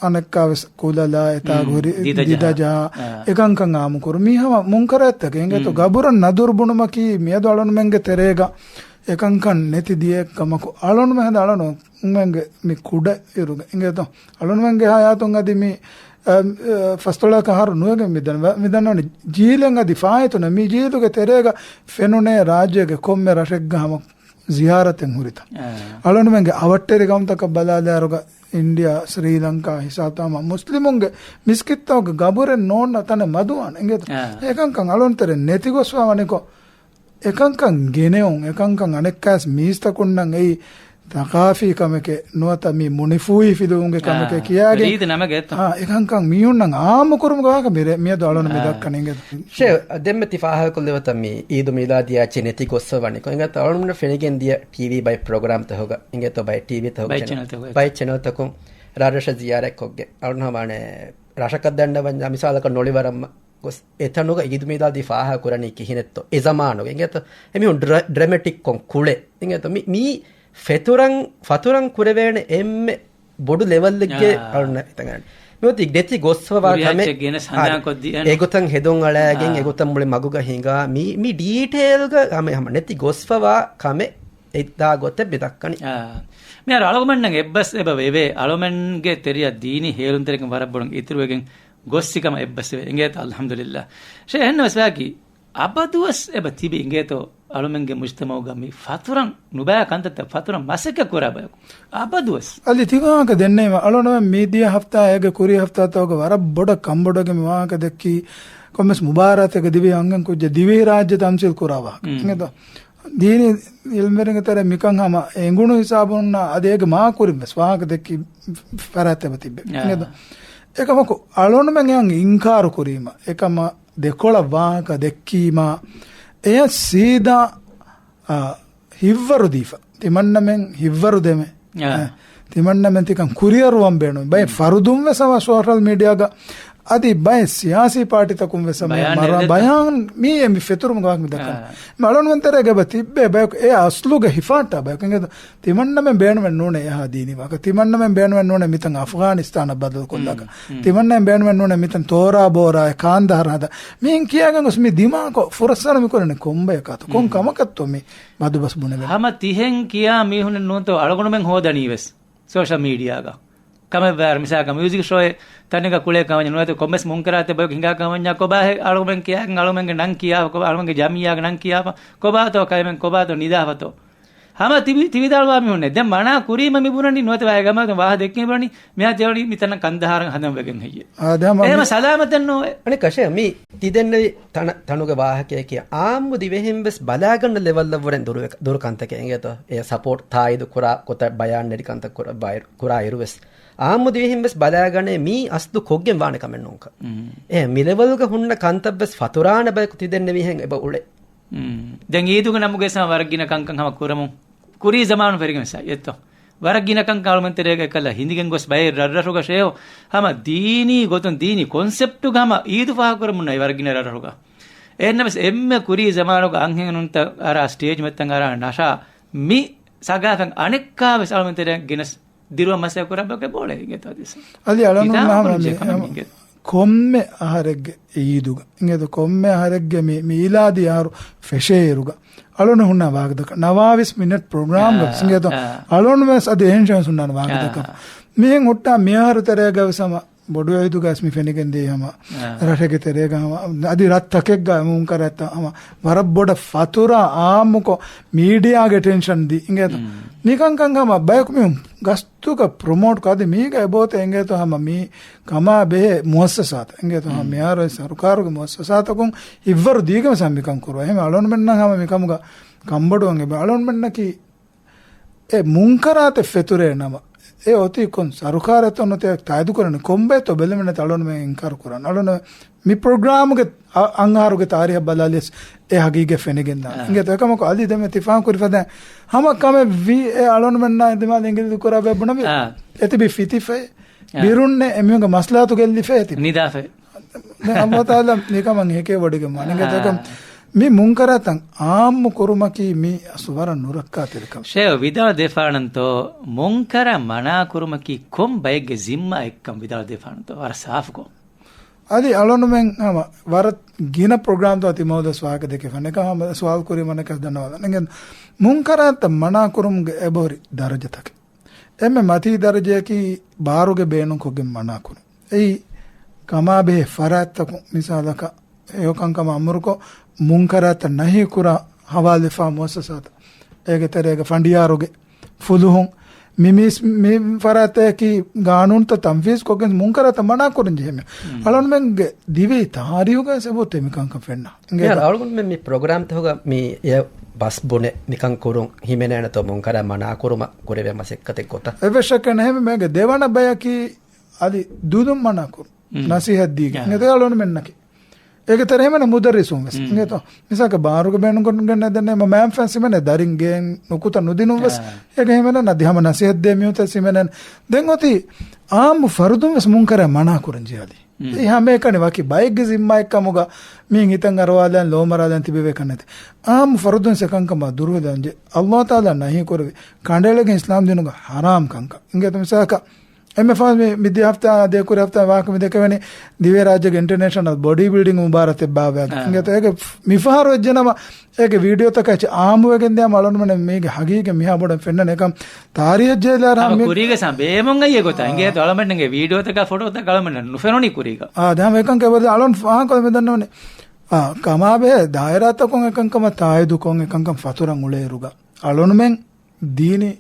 އަނެއްކާވެސް ކުލަލާ އެތާ ހުން. ހުރި ދިދަޖަހާ. ދިދަޖަހާ. އާ. އެކަންކަން އާއްމުކުރު. މީ ހަމަ މުންކަރާތްތަކެއް. އިނގޭތޯ ހުން. ގަބުރަށް ނަދުރު ބުނުމަކީ މިއަދު އަޅުންމެންގެ ތެރޭގަ އެކަންކަން ނެތި ދިޔައެއް ކަމަކު އަޅުންމެ ހަދާ އަޅުން މެންގެ މި ކުޑަ އިރުގެ އިނގޭތޯ އަޅުންމެންގެ ހަޔާތުން އަދި މި، އަ، އަ، ފަސްދޮޅަކަށް އަހަރު ނުވެގެން މި ދަން-، މި ދަންނަވަނީ ޖީލެއް އަދި ފާއިތުން މި ޖީލުގެ ތެރޭގަ ފެނުނޭ ރާއްޖޭގެ ކޮންމެ ރަށެއްގަ ހަމަ ޒިޔާރަތެއް ހުރިތަ؟ އާ. އަޅުންމެންގެ އަވަށްޓެރި ގައުމުތަކަށް ބަލާލާއިރުގަ އިންޑިއާ، ސްރީލަންކާ ހިސާބުތައް ހަމަ މުސްލިމުންގެ މިސްކިތްތަކުގެ ގަބުރެއް ނޯންނަ ތަނެއް މަދުވާނެ އިނގޭތޯ؟ އާ. އެކަންކަން އަޅުންތެރެ ނެތިގޮސްފާ ވަނިކޮށް އެކަންކަން ގެނެއުން، އެކަންކަން އަނެއްކާސް މީސްތަކުންނަށް އެއީ ތަކާފީ ކަމެކޭ ނުވަތަ މި މުނިފޫހި ފިލުވުމުގެ އާ، ކަމެކޭ ކިޔާގެން، ރީތި ނަމެއް އެއްތޯ؟ އާ، އެކަންކަން މީހުންނަށް އާއްމުކުރުމުގެ ވާހަކަ މި ރޭ-، މިއަދު އަޅުން މި އާ. ދައްކަނީ އިނގޭތޯ. ޝޭ، ދެންމެ ތި ފާހަގަކޮށްލެވޭތަ މި އީދު މީލާދީއާ އެއްޗެއް ނެތި ގޮއްސަވަނިކޮށް. އިނގޭތޯ އަޅުން ފެނިގެން ދިޔަ ޓީވީ ބައެއް ޕްރޮގްރާމްތަކުގަ އިނގޭތޯ ބައެއް ޓީވީތަކުގަ ބައެއް ޗެނަ-، ޗެނަލްތަކުގަ ބައެއް ޗެނަލްތަކުން ރަށްރަށަށް ޒިޔާރަތްކޮށްގެން އަޅުން ހަމަ އަނެއް ރަށަކަށް ދަންނަވަންޏާ މިސާލަކަށް ނޮޅިވަރަމްމަ ގޮސް އެތަނުގަ އީދު މީލާދީ ފާހަގަ ކުރަނީ ކިހިނެއްތޯ އެ ޒަމާނުގަ އިނގޭތޯ؟ އެމީހުން ޑްރަ-، ޑްރެމެޓިކްކޮން ކުޅެ އިނގޭތޯ؟ މި-، މީ ފެތުރަން، ފަތުރަން ކުރެވޭނެ އެންމެ ބޮޑު ލެވަލްއެއްގެ އާ. އަޅުންނަށް ހިތަށް އަރަން. މިއޮތީ ނެތި ގޮސްފަވާ ކުރިއަށް ކަމެއް. އެއްޗެއް ގެނެސް ހަނދާން އާ. ކޮށްދިޔަން. އެގޮތަށް ހެދުން އަޅައިގެން އާ. އެގޮތަށް މުޅި މަގުގަ ހިނގާ މީ، މި ޑީޓެއިލްގަ ހަމަ، ހަމަ ނެތި ގޮސްފަވާ ކަމެއް އެއްދާ ގޮތެއް މި ދައްކަނީ. އާ. މިހާރު އަޅުގަމެންނަށް އެއްބަސް އެބަ ވެވޭ. އަޅުމެންގެ ތެރެއަށް ދީނީ ހޭލުންތެރިކަން ވަރަށް ބޮޑަށް އިތުރުވެގެން ގޮއްސި ކަމަށް އެއްބަސްވެ އިނގޭތަ؟ އަލްޙަމްދުލިއްލާ. ޝޭ، އެހެންނަމަވެސް ވާކީ އަބަދުވެސް އެބަ ތިބި އިނގޭތޯ އަޅުމެންގެ މުޖްތަމައުގަ މި ފަތުރަން ނުބައި ކަންތައްތައް ފަތުރަން މަސައްކަތް ކުރާ ބަޔަކު އަބަދުވެސް. އަދި ތި ވާހަކަ ދެންނެވީމަ އަޅުން މި ދިޔަ ހަފްތާ އޭގެ ކުރީ ހަފްތާތަކުގަ ވަރަށް ބޮޑަށް ކަންބޮޑުވެގެން މި ވާހަކަ ދެއްކީ ކޮންމެސް މުބާރާތެއްގަ ދިވެހި އަންހެން ކުއްޖެއް ދިވެހި ރާއްޖެ ތަމްސީލް ކުރާ ވާހަކަ. މް. އިނގޭތޯ؟ ދީނީ އިލްމުވެރިންގެ ތެރޭ މިކަން ހަމަ އެނގުނު ހިސާބުންނާ އަދި އޭގެ މާ ކުރިން ވެސް ވާހަކަ ދެއްކި ފަރާތްތައް ތިއްބެ. އާ. އެކަމަކު އަޅުންމެން އެއަށް އިންކާރު ކުރީމަ، އެކަމަށް ދެކޮޅަށް ވާހަކަ ދެއްކީމަ، އެޔަށް ސީދާ، އާ، ހިއްވަރު ދީފަ. ތިމަންނަމެން ހިއްވަރު ދެމެ. އާ. އެ، ތިމަންނަމެން ތިކަން ކުރިއަރުވަން ބޭނުން. ބައެއް ފަރުދުން ވެސް އަވަ ސޯޝަލް މީޑިއާގަ އަދި ބައެއް ސިޔާސީ ޕާޓީތަކުން ވެސް އަމެ ބަޔާން މަރާ ހެދެއްތަ؟ ބަޔާން މީ އެ މި ފެތުރުމުގެ ވާހަކަ މި ދައްކަނީ. އާ. މި އަޅުންމެން ތެރޭގަ އެބަ ތިއްބޭ ބަޔަކު އެ އަސްލުގެ ހިފާއްޓާ ބަޔަކު. އިނގޭތޯ؟ ތިމަންނަމެން ބޭނުމެއް ނޫނޭ އެހާ ދީނީ ވާހަކަ. ތިމަންނަމެން ބޭނުމެއް ނޫނޭ މިތަން އަފްޣާނިސްތާނަށް ބަދަލު ކޮށްލާކަށް. މް، މް. ތިމަންނަމެން ބޭނުމެއް ނޫނޭ މިތަން ތޯރާ ބޯރާއެއް ކާންދަހަރަށް ހަދާ. މިހެން ކިޔާގެން ގޮސް މި ދިމާކޮށް ފުރައްސާރަ މި ކުރަނީ ކޮންބަޔަކާތޯ؟ ކޮން މް. ކަމަކަށްތޯ މި މަދުބަސް ބުނެވެން؟ ހަމަ ތިހެން ކިޔާ މީހުން ނޫންތޯ އަޅުގަނޑުމެން ހޯދަނީ ވެސް ސޯޝަލް މީޑިއާގަ. ކަމެއް ވާއިރު މިސާލަކަށް މިއުޒިކް ޝޯއެއް ތަނެއްގަ ކުޅޭ ކަމަށް ނުވަތަ ކޮންމެސް މުންކަރާތެއް ބަޔަކު ހިނގާ ކަމަށް ކޮބާ ހެ އަޅުގަނޑުމެން ކިޔާގެން އަޅުގަނޑުމެންގެ ނަން ކިޔާފަ ކޮބާ އަޅުގަނޑުމެންގެ ޖަމިއްޔާގެ ނަން ކިޔާފަ ކޮބާތޯ ކައިމެން ކޮބާތޯ ނިދާފަތޯ؟ ހަމަ ތިބި ތިވިދާޅުވާ މީހުންނެއް. ދެން މަނާ ކުރީމަ މި ބުނަނީ ނުވަތަ ވާހަކަ ގަމާތުން ވާހަ ދެއްކީ ބުނަނީ މިހާ ތިޔަވަނީ މިތަނަށް ކަންދަހަރަށް ހަދަން ވެގެން ހެއްޔޭ؟ އާ، ދެ ހަމަ އެހެމަ މި ސަލާމަތެއް ނޯވޭ. އަނެއްކާ ޝޭ މި ތި ދެންނެވި ތަނަ-، ތަނުގެ ވާހަކައަކީ އާއްމު ދިވެހިން ވެސް ބަލާގަންނަ ލެވަލްއަށްވުރެން ދުރު-، ދުރު ކަންތަކެއް އިނގޭތޯ؟ އެ ސަޕޯޓް ތާއީދު ކުރާ ގޮތަށް ބަޔާން ނެރި ކަންތައް ކުރައްވާ އިރު-، ކުރާ އިރު ވެސް އާއްމު ދިވެހިން ވެސް ބަލާގަނޭ މީ އަސްލު ކޮށްގެން ވާނެ ކަމެއް ނޫންކަން. މް. އެ މި ލެވަލްގަ ހުންނަ ކަންތައް ވެސް ފަތުރާނެ ބަޔަކު ތި ދެންނެވިހެން އެބަ އުޅޭ. މް. ދެން އީދުގެ ނަމުގައި ވަރަށް ގިނަ ކަންކަން ހަމަ ކުރަމުން ކުރީ ޒަމާނު ފެރިގެން ވެސް އައި އެއްތޯ. ވަރަށް ގިނަ ކަންކަން އަޅުމެން ތެރޭގަ އެކަލަ ހިނދިގެން ގޮސް ބައެއް ރަށްރަށުގަ ޝޭހު ހަމަ ދީނީ ގޮތުން ދީނީ ކޮންސެޕްޓުގަ ހަމަ އީދު ފާހަގަކުރަމުން އައި ވަރަށް ގިނަ ރަށްރަށުގަ. އެހެންނަމަވެސް އެންމެ ކުރީ ޒަމާނުގަ އަންހެނުންތައް އަރާ ސްޓޭޖް މައްތަން އަރާ ނަޝާ މި ސަގާފަތް އަނެއްކާވެސް އަޅުމެން ތެރެއަށް ގެނެސް ދިރުވަން މަސައްކަތް ކުރާ ބަޔަކަށް ބޯޅަ އިނގޭތޯ އަދިސް. އަދި އަޅަން ހިތާމަ ހަމަ ކުރަން ޖެހޭ މި-، ކަމެއް ހަމަ އިނގޭތޯ. ކޮންމެ އަހަރެއްގެ އީދުގަ އިނގޭތޯ، ކޮންމެ އަހަރެއްގެ މި، މި އީލާދީ އަހަރު ފެށޭއިރުގަ އަޅުން ހުންނަ ވާހަކަ ދައްކާ. ނަވާވީސް މިނެޓް ޕްރޮގްރާމްގަ އާ، އިނގޭތޯ، އާ. އަޅުން ވެސް އަދި އެހެން ޝޯސް ހުންނާނެ ވާހަކަ އާ. ދައްކާ. މިހެން ހުއްޓާ މިއަހަރު ތެރޭގަ ވެސް ހަމަ ބޮޑު އީދުގަ ވެސް މި ފެނިގެން ދިޔަ ހަމަ އާ. ރަށެއްގެ ތެރޭގަ ހަމަ އަދި ރަށްތަކެއްގަ މުންކަރާތްތައް ހަމަ ވަރަށް ބޮޑަށް ފަތުރާ އާއްމުކޮށް މީޑިއާގެ އެޓެންޝަން ދީ އިނގޭތޯ. މް. ނިކަންކަން ހަމަ ބަޔަކު މި ގަސްތުގަ ޕްރޮމޯޓް ކޮށް އަދި މީގަ އެބައޮތޭ އިނގޭތޯ ހަމަ މީ ކަމާ ބެހޭ މުއައްސަސާތައް އިނގޭތޯ ހަމަ މް. މިހާރު ސަރުކާރުގެ މުއައްސަސާތަކުން ހިތްވަރު ދީގެން ވެސް މިކަން ކުރުވާ. އެހެން އަޅުންމެންނަށް ހަމަ މިކަމުގަ ކަންބޮޑުވަން އެބަ އަޅުންމެންނަކީ އެ މުންކަރާތެއް ފެތުރޭ ނަމަ، އެ އޮތީ ކޮން ސަރުކާރެއްތޯ ނުތޭ ތާއިދު ކުރަނީ ކޮންބައެއްތޯ ބެލުމެއް ނެތި އަޅުންމެން އިންކާރު ކުރަން. އަޅުން މި ޕްރޮގްރާމުގެ އަ-، އަންހާރުގެ ތާރީހަށް ބަލާލިޔަސް އެ ހަގީގަތް ފެނިގެންދާނެ. އާ. އިނގޭތޯ އެކަމަކު އަލި ދެމެ ތިފާން ކުރި ފަދައިން ހަމަ ކަމެއް ވީ އެ އަޅުންމެންނާ ދިމާލަށް އިނގިލި ކުރާ ބޭބުނަމި އާ. އެތިބި ފިތިފައި އާ. ބިރުންނެ އެމީހުންގެ މަސްލާތު ގެއްލިފައި އެތިބި. ނިދާފައި. ދެން އައްލާހު ތަޢާލާ ނިކަމަށް ހެކޭ ވޮޑިގެން ވާނެ. އާ. އިނގޭތޯ މި މުންކަރާތައް އާއްމު ކުރުމަކީ މި އަސް ވަރަށް ނުރައްކާތެރި ކަމެއް. ޝޭހް ވިދާޅު ދެފާނަންތޯ މުންކަރަށް މަނާ ކުރުމަކީ ކޮން ބައެއްގެ ޒިންމާ އެއްކަން ވިދާޅު ދެފާނަންތޯ ވަރަށް ސާފުކޮށް. އަދި އަޅުންމެން ހަމަ ވަރަށް ގިނަ ޕްރޮގްރާމްތައް ތިމަހުލަސް ވާހަކަ ދެކެފަ ނިކަން ހަމަ ސުވާލު ކުރީ މަނަކަސް ދަންނަވާލަން. އިނގޭތޯ މުންކަރާތައް މަނާ ކުރުމުގެ އެބަހުރި ދަރަޖަތަކެއް. އެންމެ މަތީ ދަރަޖަޔަކީ ބާރުގެ ބޭނުންކޮށްގެން މަނާކުރުން. އެއީ ކަމާބެހޭ ފަރާތްތަކުން މިސާލަކަށް ހެޔޮކަންކަމަށް އަމުރުކޮށް، މުންކަރާތައް ނަހީކުރާ ހަވާލުވެފާ މުއައްސަސާތައް، އޭގެ ތެރޭގަ ފަނޑިޔާރުގެ ފުލުހުން، މި، މި، މި ފަރާތަކީ ގާނޫނުތައް ތަންފީޒުކޮށްގެން މުންކަރާތައް މަނާކުރަން ޖެހޭ މި. މް. އަޅުންމެންގެ ދިވެހި ތާރީހުގަ ސެބޯތެ މިކަންކަން ފެންނަ. އިނގޭތޯ؟ އަޅުގަނޑުމެން މި ޕްރޮގްރާމްތަކުގަ މި އެ ބަސް ބުނެ މިކަން ކުރުން ހިމެނޭނެތޯ މުންކަރާތް މަނާކުރުމަށް ކުރެވޭ މަސައްކަތެއް ގޮތަށް؟ އެއްވެސް ޝައްކެއް ނެހެމެ މޭގެ ދެވަނަ ބަޔަކީ އަދި ދުލުން މަނާކުރުން. މް. ނަސީހަތް ދީގެ. އާ. އިނގޭތޯ އަޅުންމެންނަކީ. އޭގެ ތެރޭ ހިމެނޭ މުދައްރިސުން ވެސް. މް. އިނގޭތޯ މިސާލަކަށް ބާރުގެ ބޭނުންކޮށްގެން ނެދެން މަ މައިންފަން ހިމެނޭ ދަރިން ގެއިން ނުކުތަ ނުދިނުން ވެސް. އާ. އޭގެ ހިމެނޭ ނަދި ހަމަ ނަސީހަތް ދޭ މިއޮތަސް ހިމެނޭ. ދެން އޮތީ އާއްމު ފަރުދުން ވެސް މުންކަރާތް މަނާކުރަން ޖެހާލީ. މް. އެ ހަމައެކަނި ވަކި ބައެއްގެ ޒިންމާއެއްކަމުގަ މީން ހިތަށް އަރުވާލަން ލޯމަރާލަން ތިބެވޭކަށް ނެތި. އާއްމު ފަރުދުން ސެކަންކަމާ ދުރުހެލަންޖެ އައްލާހު ތަޢާލާ ނަހީ ކުރެވި ކަނޑައެޅިގެން އިސްލާމް ދީނުގަ ހަރާމް ކަންކަން. އިނގޭތޯ މިސާލަކަށް އެންމެ ފަހުން މި، މި ދިޔަ ހަފްތާ ދިޔަ ކުރި ހަފްތާ ވާހަކަ މި ދެކެވެނީ ދިވެހިރާއްޖޭގެ އިންޓަރނޭޝަނަލް ބޮޑީ ބިލްޑިން މުބާރާތެއް ބާއްވާގެން. އާ. އިނގޭތޯ އޭގެ މިފަހަރު ވެއްޖެނަމަ އޭގެ ވީޑިއޯތަކަށް އެއްޗެއް އާއްމުވެގެން ދިޔަމަ އަޅުންމެން މީގެ ހަގީގަތް މިހާ ބޮޑަށް ފެންނަން އެކަން ތާރީހަށް ޖެހިލާ ހަމަ ކުރީގެ ސަ ބޭމުން އައްޔެ ގޮތަށް. އާ. އިނގޭތޯ އަޅުމެންނަށް ވީޑިއޯތަކާ ފޮޓޯތައް އަޅުމެންނަށް ނުފެނުނީ ކުރީގަ. އާ، ދެ ހަމަ އެކަން ކެބަލި އަޅުން ފާހަގަކޮށް މި ދަންނަވަނީ. އާ، ކަމާބެހޭ ދާއިރާތަކުން އެކަންކަމަށް ތާއީދުކޮށް އެކަންކަން ފަތުރަން އުޅޭއިރުގަ އަޅުންމެން ދީނީ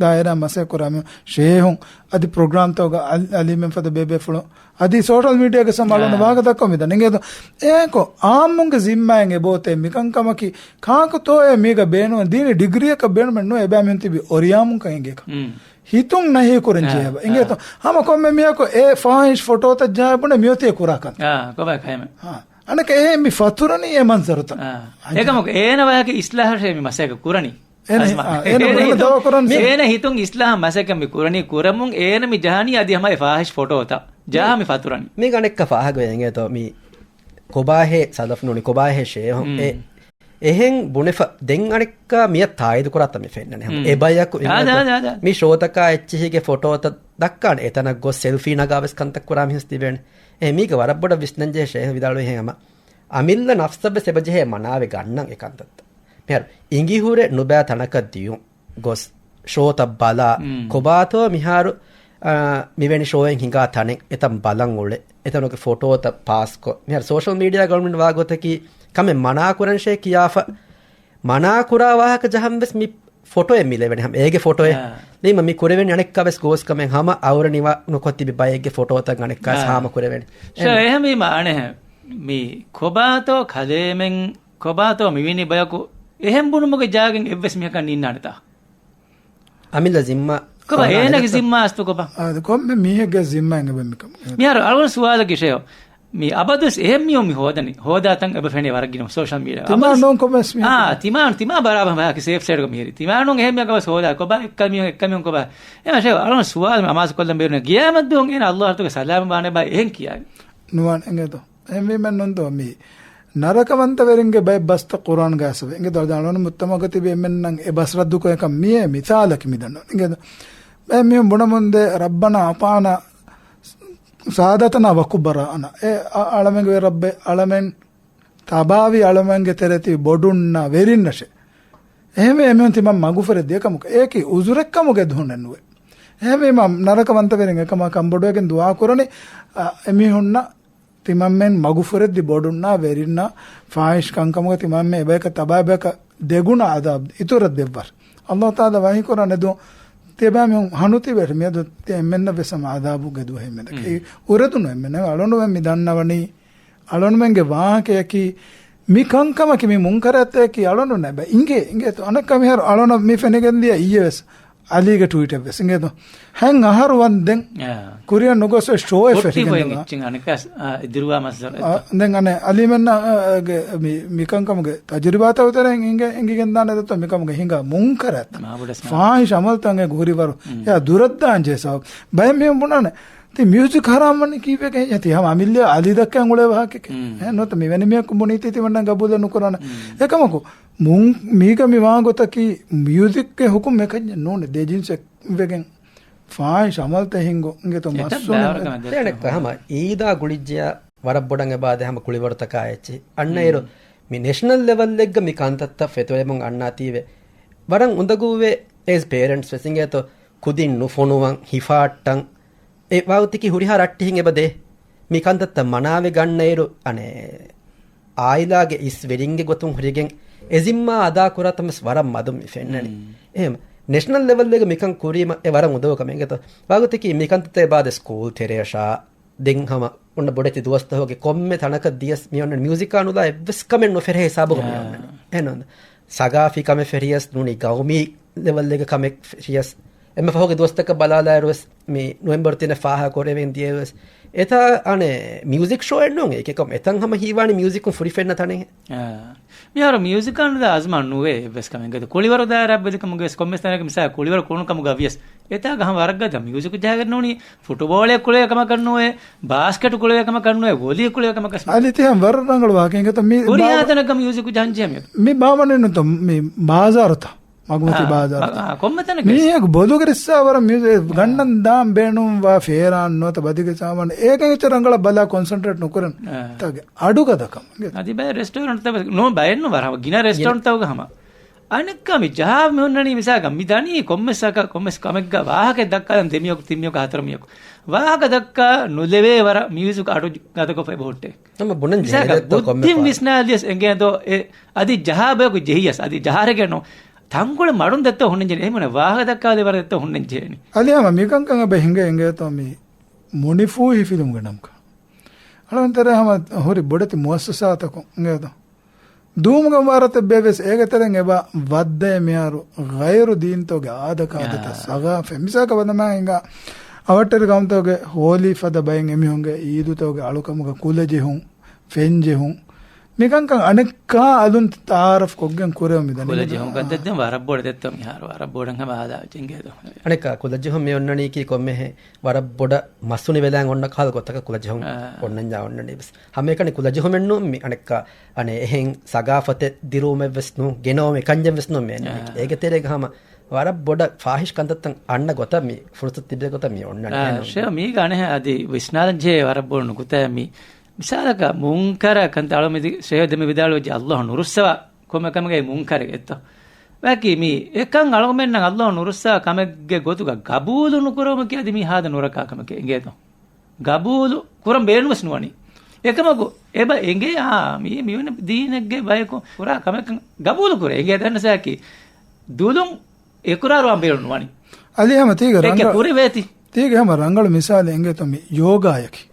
ދާއިރާ މަސައްކަތް ކުރާ މި ޝޭހުން އަދި ޕްރޮގްރާމްތަކުގަ އަލް-، އަލީމެން ފަދަ ބޭބޭފުޅުން އަދި ސޯޝަލް މީޑިއާގެ ސަމާލުން އާ. ވާހަކަ ދައްކަމުން މިދަނީ. އިނގޭތޯ އޭކޮ އާއްމުންގެ ޒިންމާއެއް އެބައޮތޭ މިކަންކަމަކީ ކާކުތޯއޭ މީގަ ބޭނުން ދީނީ ޑިގްރީއަކަށް ބޭނުމެއް ނުވޭ އެބައިމީހުން ތިބި އޮރިޔާމުން ކައިގެކަ. މް. ހިތުން ނަހީ ކުރަން އާ، ޖެހޭބަ. އާ. އިނގޭތޯ ހަމަ ކޮންމެ މީހަކު އެ ފާހިޝް ފޮޓޯތައް ޖަހާ ބުނެ މިއޮތީ ކުރާކަން. އާ، ކޮބާ ކައިމެ. އާ. އަނެކަ އެހެން މި ފަތުރަނީ އެ މަންޒަރުތައް. އާ. އެކަމަކު އޭނަ ވާހަކަ އިސްލާހަށޭ މި މަސައްކަތް ކުރަނީ. އޭނަ ހި-، އާ، އޭނަ ހި-، ހި-، ދަވާ ކުރަން މި އޭނަ ހިތުން އިސްލާހަށް މަސައްކަތް މި ކުރަނީ ކުރަމުން އޭނަ މި ޖަހަނީ އަދި ހަމަ އެ ފާހިޝް ފޮޓޯތައް ޖަހާ މި ފަތުރަނީ. މީގަ އަނެއްކާ ފާހަގަވެ އިނގޭތޯ މި ކޮބާހޭ ސަލަފް ނޫނީ ކޮބާހޭ ޝޭހުން މް. އެ އެހެން ބުނެފަ ދެން އަނެއްކާ މިއަށް ތާއީދު ކުރާތަން މި ފެންނަނީ. ހަމަ މް. އެ ބަޔަކު އާ، އިނގޭތޯ ދާ، ދާ، ދާ. މި ޝޯތަކާ އެއްޗެހިގެ ފޮޓޯތައް ދައްކާނެ. އެތަނަށް ގޮސް ސެލްފީ ނަގާ ވެސް ކަންތައް ކުރާ މީހުން ތިބޭނެ. އެ މީގަ ވަރަށް ބޮޑަށް ވިސްނަންޖެހޭ ޝޭހު ވިދާޅުވިހެން ހަމަ އަމިއްލަ ނަފްސަށް ވެސް އެބަޖެހޭ މަނާވެ ގަންނަން އެ ކަންތައްތައް. މިހާރު އިނގިހުރެ ނުބައި ތަނަކަށް ދިޔުން ގޮސް ޝޯތައް ބަލާ، މް. ކޮބާތޯ މިހާރު، އާ، މިވެނި ޝޯއެއް ހިނގާ ތަނެއް އެތަން ބަލަން އުޅެ، އެތަނުގެ ފޮޓޯތައް ޕާސްކޮށް، މިހާރު ސޯޝަލް މީޑިއާގަ އަޅުގަނޑު ވާގޮތަކީ ކަމެއް މަނާކުރަންށޭ ކިޔާފަ، މަނާކުރާ ވާހަކަ ޖަހަން ވެސް މި ފޮޓޯއެއް މި ލެވެނީ ހަމަ އޭގެ ފޮޓޯއެއް. އާ. ލީމަ މި ކުރެވެނީ އަނެއްކާ ވެސް ގޯސް ކަމެއް ހަމަ އައުރަ ނިވާ ނުކޮށް ތިބި ބައެއްގެ ފޮޓޯތައް އަނެއްކާ ވެސް އާ. ހާމަ ކުރެވެނީ. ޝޯ އެހެން ވީމަ އަނެއް މި ކޮބާތޯ ކަލޭމެން ކޮބާތޯ މިވެނި ބަޔަކު އެހެން ބުނުމުގެ ޖާގައިން އެއްވެސް މީހަކަށް ނިންނާނެތާ؟ އަމިއްލަ ޒިންމާ ކޮބާ ކޮބާ އޭނަގެ ނަގަތަ؟ ޒިންމާ އަސްތު ކޮބާ؟ އާ، ކޮންމެ މީހެއްގެ ޒިންމާއެއް އެބަ މިކަމު. މިހާރު އަޅުގަނޑު ސުވާލަކީ ޝޭހު، މި އަބަދުވެސް އެހެން މީހުން މި ހޯދަނީ. ހޯދާތަން އެބަ ފެނޭ ވަރަށް ގިނަ ސޯޝަލް މީޑިއާ. ތިމާ އަބަދުވެސް ނޫން ކޮންމެސް މީހަކު. އާ، ތިމާ، ތިމާ ބަރާބަރަށް ބަޔަކީ ސޭފް ސައިޑްގަ މިހިރީ. ތިމާ ނޫން އެހެން މީހަކަށް ވެސް ހޯދާ. ކޮބާ އެއްކަ މީހުން، އެއްކަ މީހުން ކޮބާ؟ އެމަ ޝޭހު އަޅުގަނޑު ސުވާލު މި ނަމާޒު ކޮށްލަން ބޭނުން ގިޔާމަތްދުވަހު އޭނަ އައްލާހު ތަޢާލާގެ ސަލާމަށް ވާނެ ބާ އެހެން ކިޔާ. ނުވާނެ އިނގޭތޯ. އެހެންވީމަ ނުންތޯ މި ނަރަކަވަންތަވެރިންގެ ބައެއް ބަސްތައް ޤުރްއާންގަ އައިސްފަވޭ. އިނގޭތޯ އަޅުގަނޑު މުއްތަމަޢުގަ ތިބި އެންމެންނަށް އެ ބަސް ރައްދުކޮށް އެކަން މިއޭ މިސާލަކީ މި ދަންނަވަން. އިނގޭތޯ ބައެއް މީހުން ބުނަމުންދޭ ރައްބަނާ އަޠާނާ ސާދަތަނާ ވަކުބަރާ އަނާ. އެ އަ-، އަޅަމެންގެ ވެރަށް ބެ-، އަޅަމެން ތަބާވި އަޅަމެންގެ ތެރޭ ތިބި ބޮޑުންނާ ވެރިންނަށެ. އެހެންވެ އެމީހުން ތިމަން މަގުފުރެއް ދިޔަ ކަމަކަށް އެއަކީ އުޒުރެއްކަމުގެ ދުހުނެއް ނުވޭ. އެހެންވީމަ ނަރަކަވަންތަވެރިން އެކަމާ ކަންބޮޑުވެގެން ދުޢާ ކުރަނީ، އަ، އެމީހުންނަށް ތިމަންމެން މަގުފުރެއްދި ބޮޑުންނާ ވެރިންނާ ފާޙިޝް ކަންކަމުގަ ތިމަންމެން އެބަޔަކަށް ތަބާ އެބަޔަކަށް ދެގުނަ ޢަޛާބު އިތުރަށް ދެއްވަރު. ﷲ ތަޢާލާ ވަޙީ ކުރާނެ ދުވަ ތިޔަބައިމީހުން ހަނުތިބޭ މިއަދު ތި އެންމެންނަށް ވެސް ހަމަ ޢަޛާބުގެ ދުވަހެއް މެދަކަށް. އެއީ އުރެދުނު އެންމެން އަޅުނުމެން މި ދަންނަވަނީ އަޅުނުމެންގެ ވާހަކަޔަކީ މި ކަންކަމަކީ މި މުންކަރާތަކީ އަޅުނު ނެބަ އިނގޭ އިނގޭތޯ. އަނެއްކާ މިހާރު އަޅުނަށް މި ފެނިގެން ދިޔަ އިއްޔެ ވެސް އަލީގެ ޓުވީޓެއް ވެސް އިނގޭތޯ. ހެން އަހަރު ވަން ދެން އާ. ކުރިއަށް ނުގޮސް ޝޯ އެއް ފޮއްޓީ ފެށިގެން ފޮއިން ދާ. އެއްޗިން އަނެކާ އާ، އިދިރުވާ މަސްދަރު އާ، އެއްތޯ. ދެން އަނެއް އަލީމެންނަށް، އާ، ގެ މި، މިކަންކަމުގެ ތަޖުރިބާތައް ތެރެއިން އިނގެ، އިނގިގެން ދާނެ ދެއްތޯ މިކަމުގެ ހިނގާ މުންކަރާތައް. މާބޮޑަސް މާ. ފާހިޝް އަމަލްތައް އެ ގުރިވަރު. އެއާ ދުރަށްދާން ޖެހޭ ސަބަބު. ބައެއް މީހުން ބުނާނެ. ތި މިއުޒިކް ހަރާމް ވަނީ ކީއްވެގެން؟ ތި ހަމަ އަމިއްލަ އަލި ދައްކަން އުޅޭ ވާހަކައެކޭ. މް. އެ ނުވަތަ މިވެނި މީހަކު ބުނީތީ ތިމަންނަ ގަބޫލެއް ނުކުރާނެ. މް. އެކަމަކު، މުން-، މީގަ މި ވާގޮތަކީ މިއުޒިކްގެ ހުކުމް އެކަންޏެއް ނޫނެ. ދެ ޖިންސެއް ވެގެން ފާހިޝް އަމަލްތައް ހިންގު އިނގޭތޯ އެތައް މައްސުނި ބާވަރު މެ-، ކަމެއް ދެއްތޯ. އެނެއްކަ ހަމަ އީދާ ގުޅިއްޖެޔާ ވަރަށް ބޮޑަށް އެބާދެ ހަމަ ކުޅިވަރުތަކާ އެއްޗި. އަންނައިރު މް. މި ނޭޝަނަލް ލެވަލްއެއްގަ މި ކަންތައްތައް ފެތުވެމުން އަންނާތީވެ. ވަރަށް އުނދަގޫވޭ އޭޒް ޕޭރެންޓްސް ވެސް އިނގޭތޯ ކުދިން ނުފޮނުވަން ހިފާއްޓަން. އެ ވާގޮތަކީ ހުރިހާ ރައްޓެހިން އެބަދޭ. މި ކަންތައްތައް މަނާވެގަންނައިރު، އަނެއް، އާއިލާގެ އިސް ވެރިންގެ ގޮތުން ހުރިގެން އެ ޒިންމާ އަދާކުރާތަން ވެސް ވަރަށް މަދުން މި ފެންނަނީ. މް. އެހެން، ނޭޝަނަލް ލެވަލްއެއްގަ މިކަން ކުރީމަ އެ ވަރަށް އުނދަގޫ ކަމެއް އިނގޭތޯ. ވާގޮތަކީ މި ކަންތައްތައް އެބާދެ ސްކޫލް ތެރެއަށާ، ދެން ހަމަ އޮންނަ ބޮޑެތި ދުވަސްތަކުގެ ކޮންމެ ތަނަކަށް ދިޔަސް މި އޮންނަ މިއުޒިކާ ނުލާ އެއްވެސް ކަމެއް ނުފެރޭ ހިސާބުގަ މި އާ. އޮންނަނީ. އެހެން ސަގާފީ ކަމެއް ފެށިޔަސް ނޫނީ ގައުމީ ލެވަލްއެއްގެ ކަމެއް ފެށިޔަސް. އެންމެ ފަހުގެ ދުވަސްތަކަށް ބަލާލާއިރު ވެސް މި ނޮވެމްބަރު ތިނެއް ފާހަގަ ކުރެވެން ދިޔައިރު ވެސް އެތާ އަނެއް މިއުޒިކް ޝޯއެއް ނޫން އެކަމް އެތަން ހަމަ ހީވާނީ މިއުޒިކުން ފުރިފެންނަ ތަނެއް. އާ. މިހާރު މިއުޒިކާ ނުލާ އަޒުމާން ނުވޭ އެއްވެސް ކަމެއް ގެދު. ކުޅިވަރު ދާއިރާ ބެލިކަމުގެ ވެސް ކޮންމެސް ތަނަކަށް މިސާ ކުޅިވަރު ކުޅުނު ކަމުގަ ވިޔަސް އެތާގަ ހަމަ ވަރަށް ގަދަ މިއުޒިކު ޖަހައިގެން ނޫނީ ފުޓުބޯޅައެއް ކުޅެވޭ ކަމަކަށް ނުވޭ، ބާސްކެޓް ކުޅެވޭ ކަމަކަށް ނުވޭ، ވޮލީ ކުޅެވޭ ކަމަކަށް ނުވޭ. އަލި ތިހަން ވަރަށް ރަނގަޅު ވާހަކަ އިނގޭތޯ މި ހުރިހާ ބާ-، ތަނަކަށް މިއުޒިކު ޖަހަން ޖެހޭ މި. މި ބާވަނެއް ނުތޯ މި ބާޒާރުތަ؟ މަގުމަތި އާ، ބާޒާރުތަ؟ އާ، ކޮންމެ ތަނަކަށް. މީހަކު ބޮލުގެ ރިއްސާ ވަރަށް މި ގަންނަން ދާން ބޭނުންވާ ފޭރާން ނުވަތަ ބަދިގެ ސާމާނު އޭގެ އެއްޗެއް ރަނގަޅަށް ބަލާ ކޮންސަންޓްރޭޓް ނުކުރަން. އާ. ތާގެ އަޑުގަދަކަމުން. އަދި ބައެއް ރެސްޓޯރެންޓްތައް ނޫން ބައެއް ނޫން ވަރަށް ގިނަ ރެސްޓޯރެންޓްތަކުގަ ހަމަ. އަނެއްކާ މި ޖަހާ މި އޮންނަނީ މިސާލަކަށް މި ދަނީ ކޮންމެސް އަކަށް ކޮންމެސް ކަމެއްގަ ވާހަކައެއް ދައްކާލަން ދެމީހަކު ތިންމީހަކު ހަތަރުމީހަކު. ވާހަކަ ދައްކާ ނުލެވޭ ވަރަށް މިއުޒިކް އަޑު ގަދަކޮށްފައި ބޮހޮއްޓޭ. ހަމަ ބުނަން މިސާލަކަށް ޖެހޭ ދެއްތޯ ކޮންމެ ބުއްދިން ފަހަރު. ވިސްނާލިޔަސް އެނގޭތޯ އެ އަދި ޖަހާ ބަޔަކު ޖެހިޔަސް އަދި ޖަހާރެގެން ނޯ ތަންކޮޅެއް މަޑުން ދެއްތޯ ހުންނަން ޖެހޭނެ. އެހެން ވާހަކަ ދައްކާލެވޭ ވަރަށް ދެއްތޯ ހުންނަން ޖެހޭނެ. އަލި ހަމަ މިކަންކަން އެބަ ހިނގަ އިނގޭތޯ މި މުނިފޫހި ފިލުމުގެ ނަމަކަށް. އަޅުން ތެރޭ ހަމަ ހުރި ބޮޑެތި މުއައްސަސާތަކުން އިނގޭތޯ. ދޫމުގެ މުބާރާތެއް ބޭއްވިޔަސް އޭގެ ތެރެއިން އެބަ ވައްދައޭ މިހާރު ޣައިރު ދީންތަކުގެ އާދަކާދަތައް އާ. ސަގާފަތް. މިސާލަކަށް ވަދަމާ ހިނގާ އަވަށްޓެރި ގައުމުތަކުގެ ހޯލީ ފަދަ ބައެއް އެމީހުންގެ އީދުތަކުގެ އަޅުކަމުގަ ކުލަޖެހުން، ފެންޖެހުން، މިކަންކަން އަނެއްކާ އަލުން ތައާރަފް ކޮށްގެން ކުރެވުނު މިދަނީ. ކުލަޖެހުން ގައްދައްދެން ވަރަށް ބޮޑަށް ދެއްތޯ މިހާރު ވަރަށް ބޮޑަށް ހަމަ އާދާ ޖެނގޭދޯ. އަނެއްކާ ކުލަޖެހުން މި އޮންނަނީކީ ކޮންމެހެ ވަރަށް ބޮޑަށް މަސް ހުނިވެލާން އޮންނަ ކަހަލަ ގޮތަކަށް ކުލަޖެހުން އާ. އޮންނަންޏާ އޮންނަނީ ވެސް. ހަމައެކަނި ކުލަޖެހުމެއް ނޫން މި އަނެއްކާ އަނެއް އެހެން ސަގާފަތެއް ދިރުވުމެއް ވެސް ނޫން، ގެނައުމެއް ކަންޏެއް ވެސް ނޫން މި އެންނަނީ. އާ. އޭގެ ތެރޭގަ ހަމަ ވަރަށް ބޮޑަށް ފާހިޝް ކަންތައްތައް އަންނަ ގޮތަށް މި ފުރުސަތު ތިބޭ ގޮތަށް މި އޮންނަނީ. އާ، އެހެން ޝޭ މީގަ އަނެއް އަދި ވިސްނާލަން ޖެހޭ ވަރަށް ބޮޑު ނުކުތާ މި. މިސާލަކަށް މުންކަރަ ކަންތައް އަޅުމެދި ޝޭހު ދެމި ވިދާޅުވެއްޖެ ﷲ ނުރުއްސަވާ ކޮންމެ ކަމެއްގައި މުންކަރެއް އެއްތޯ. ވަކި މި އެކަން އަޅުގަމެންނަށް ﷲ ނުރުއްސާ ކަމެއްގެ ގޮތުގަ ގަބޫލު ނުކުރުމަކީ އަދި މީ ހާދަ ނުރަކާ ކަމެކޭ އިނގޭތޯ. ގަބޫލު ކުރަން ބޭނުންވެސް ނުވަނީ. އެކަމަކު އެބަ އެނގޭ އާ މީ މިވެނި ދީނެއްގެ ބަޔަކު ކުރާ ކަމެއްކަން ގަބޫލު ކުރޭ. އެނގޭ ދެންނަސާކީ ދުލުން އެކުރާރުވާން ބޭނުން ނުވަނީ. އަލި ހަމަ ތީގެ އެކެ ރަނގަ-، ކުރެވޭތި. ތީގެ ހަމަ ރަނގަޅު މިސާލެއް އެނގޭތޯ މި ޔޯގާޔަކީ.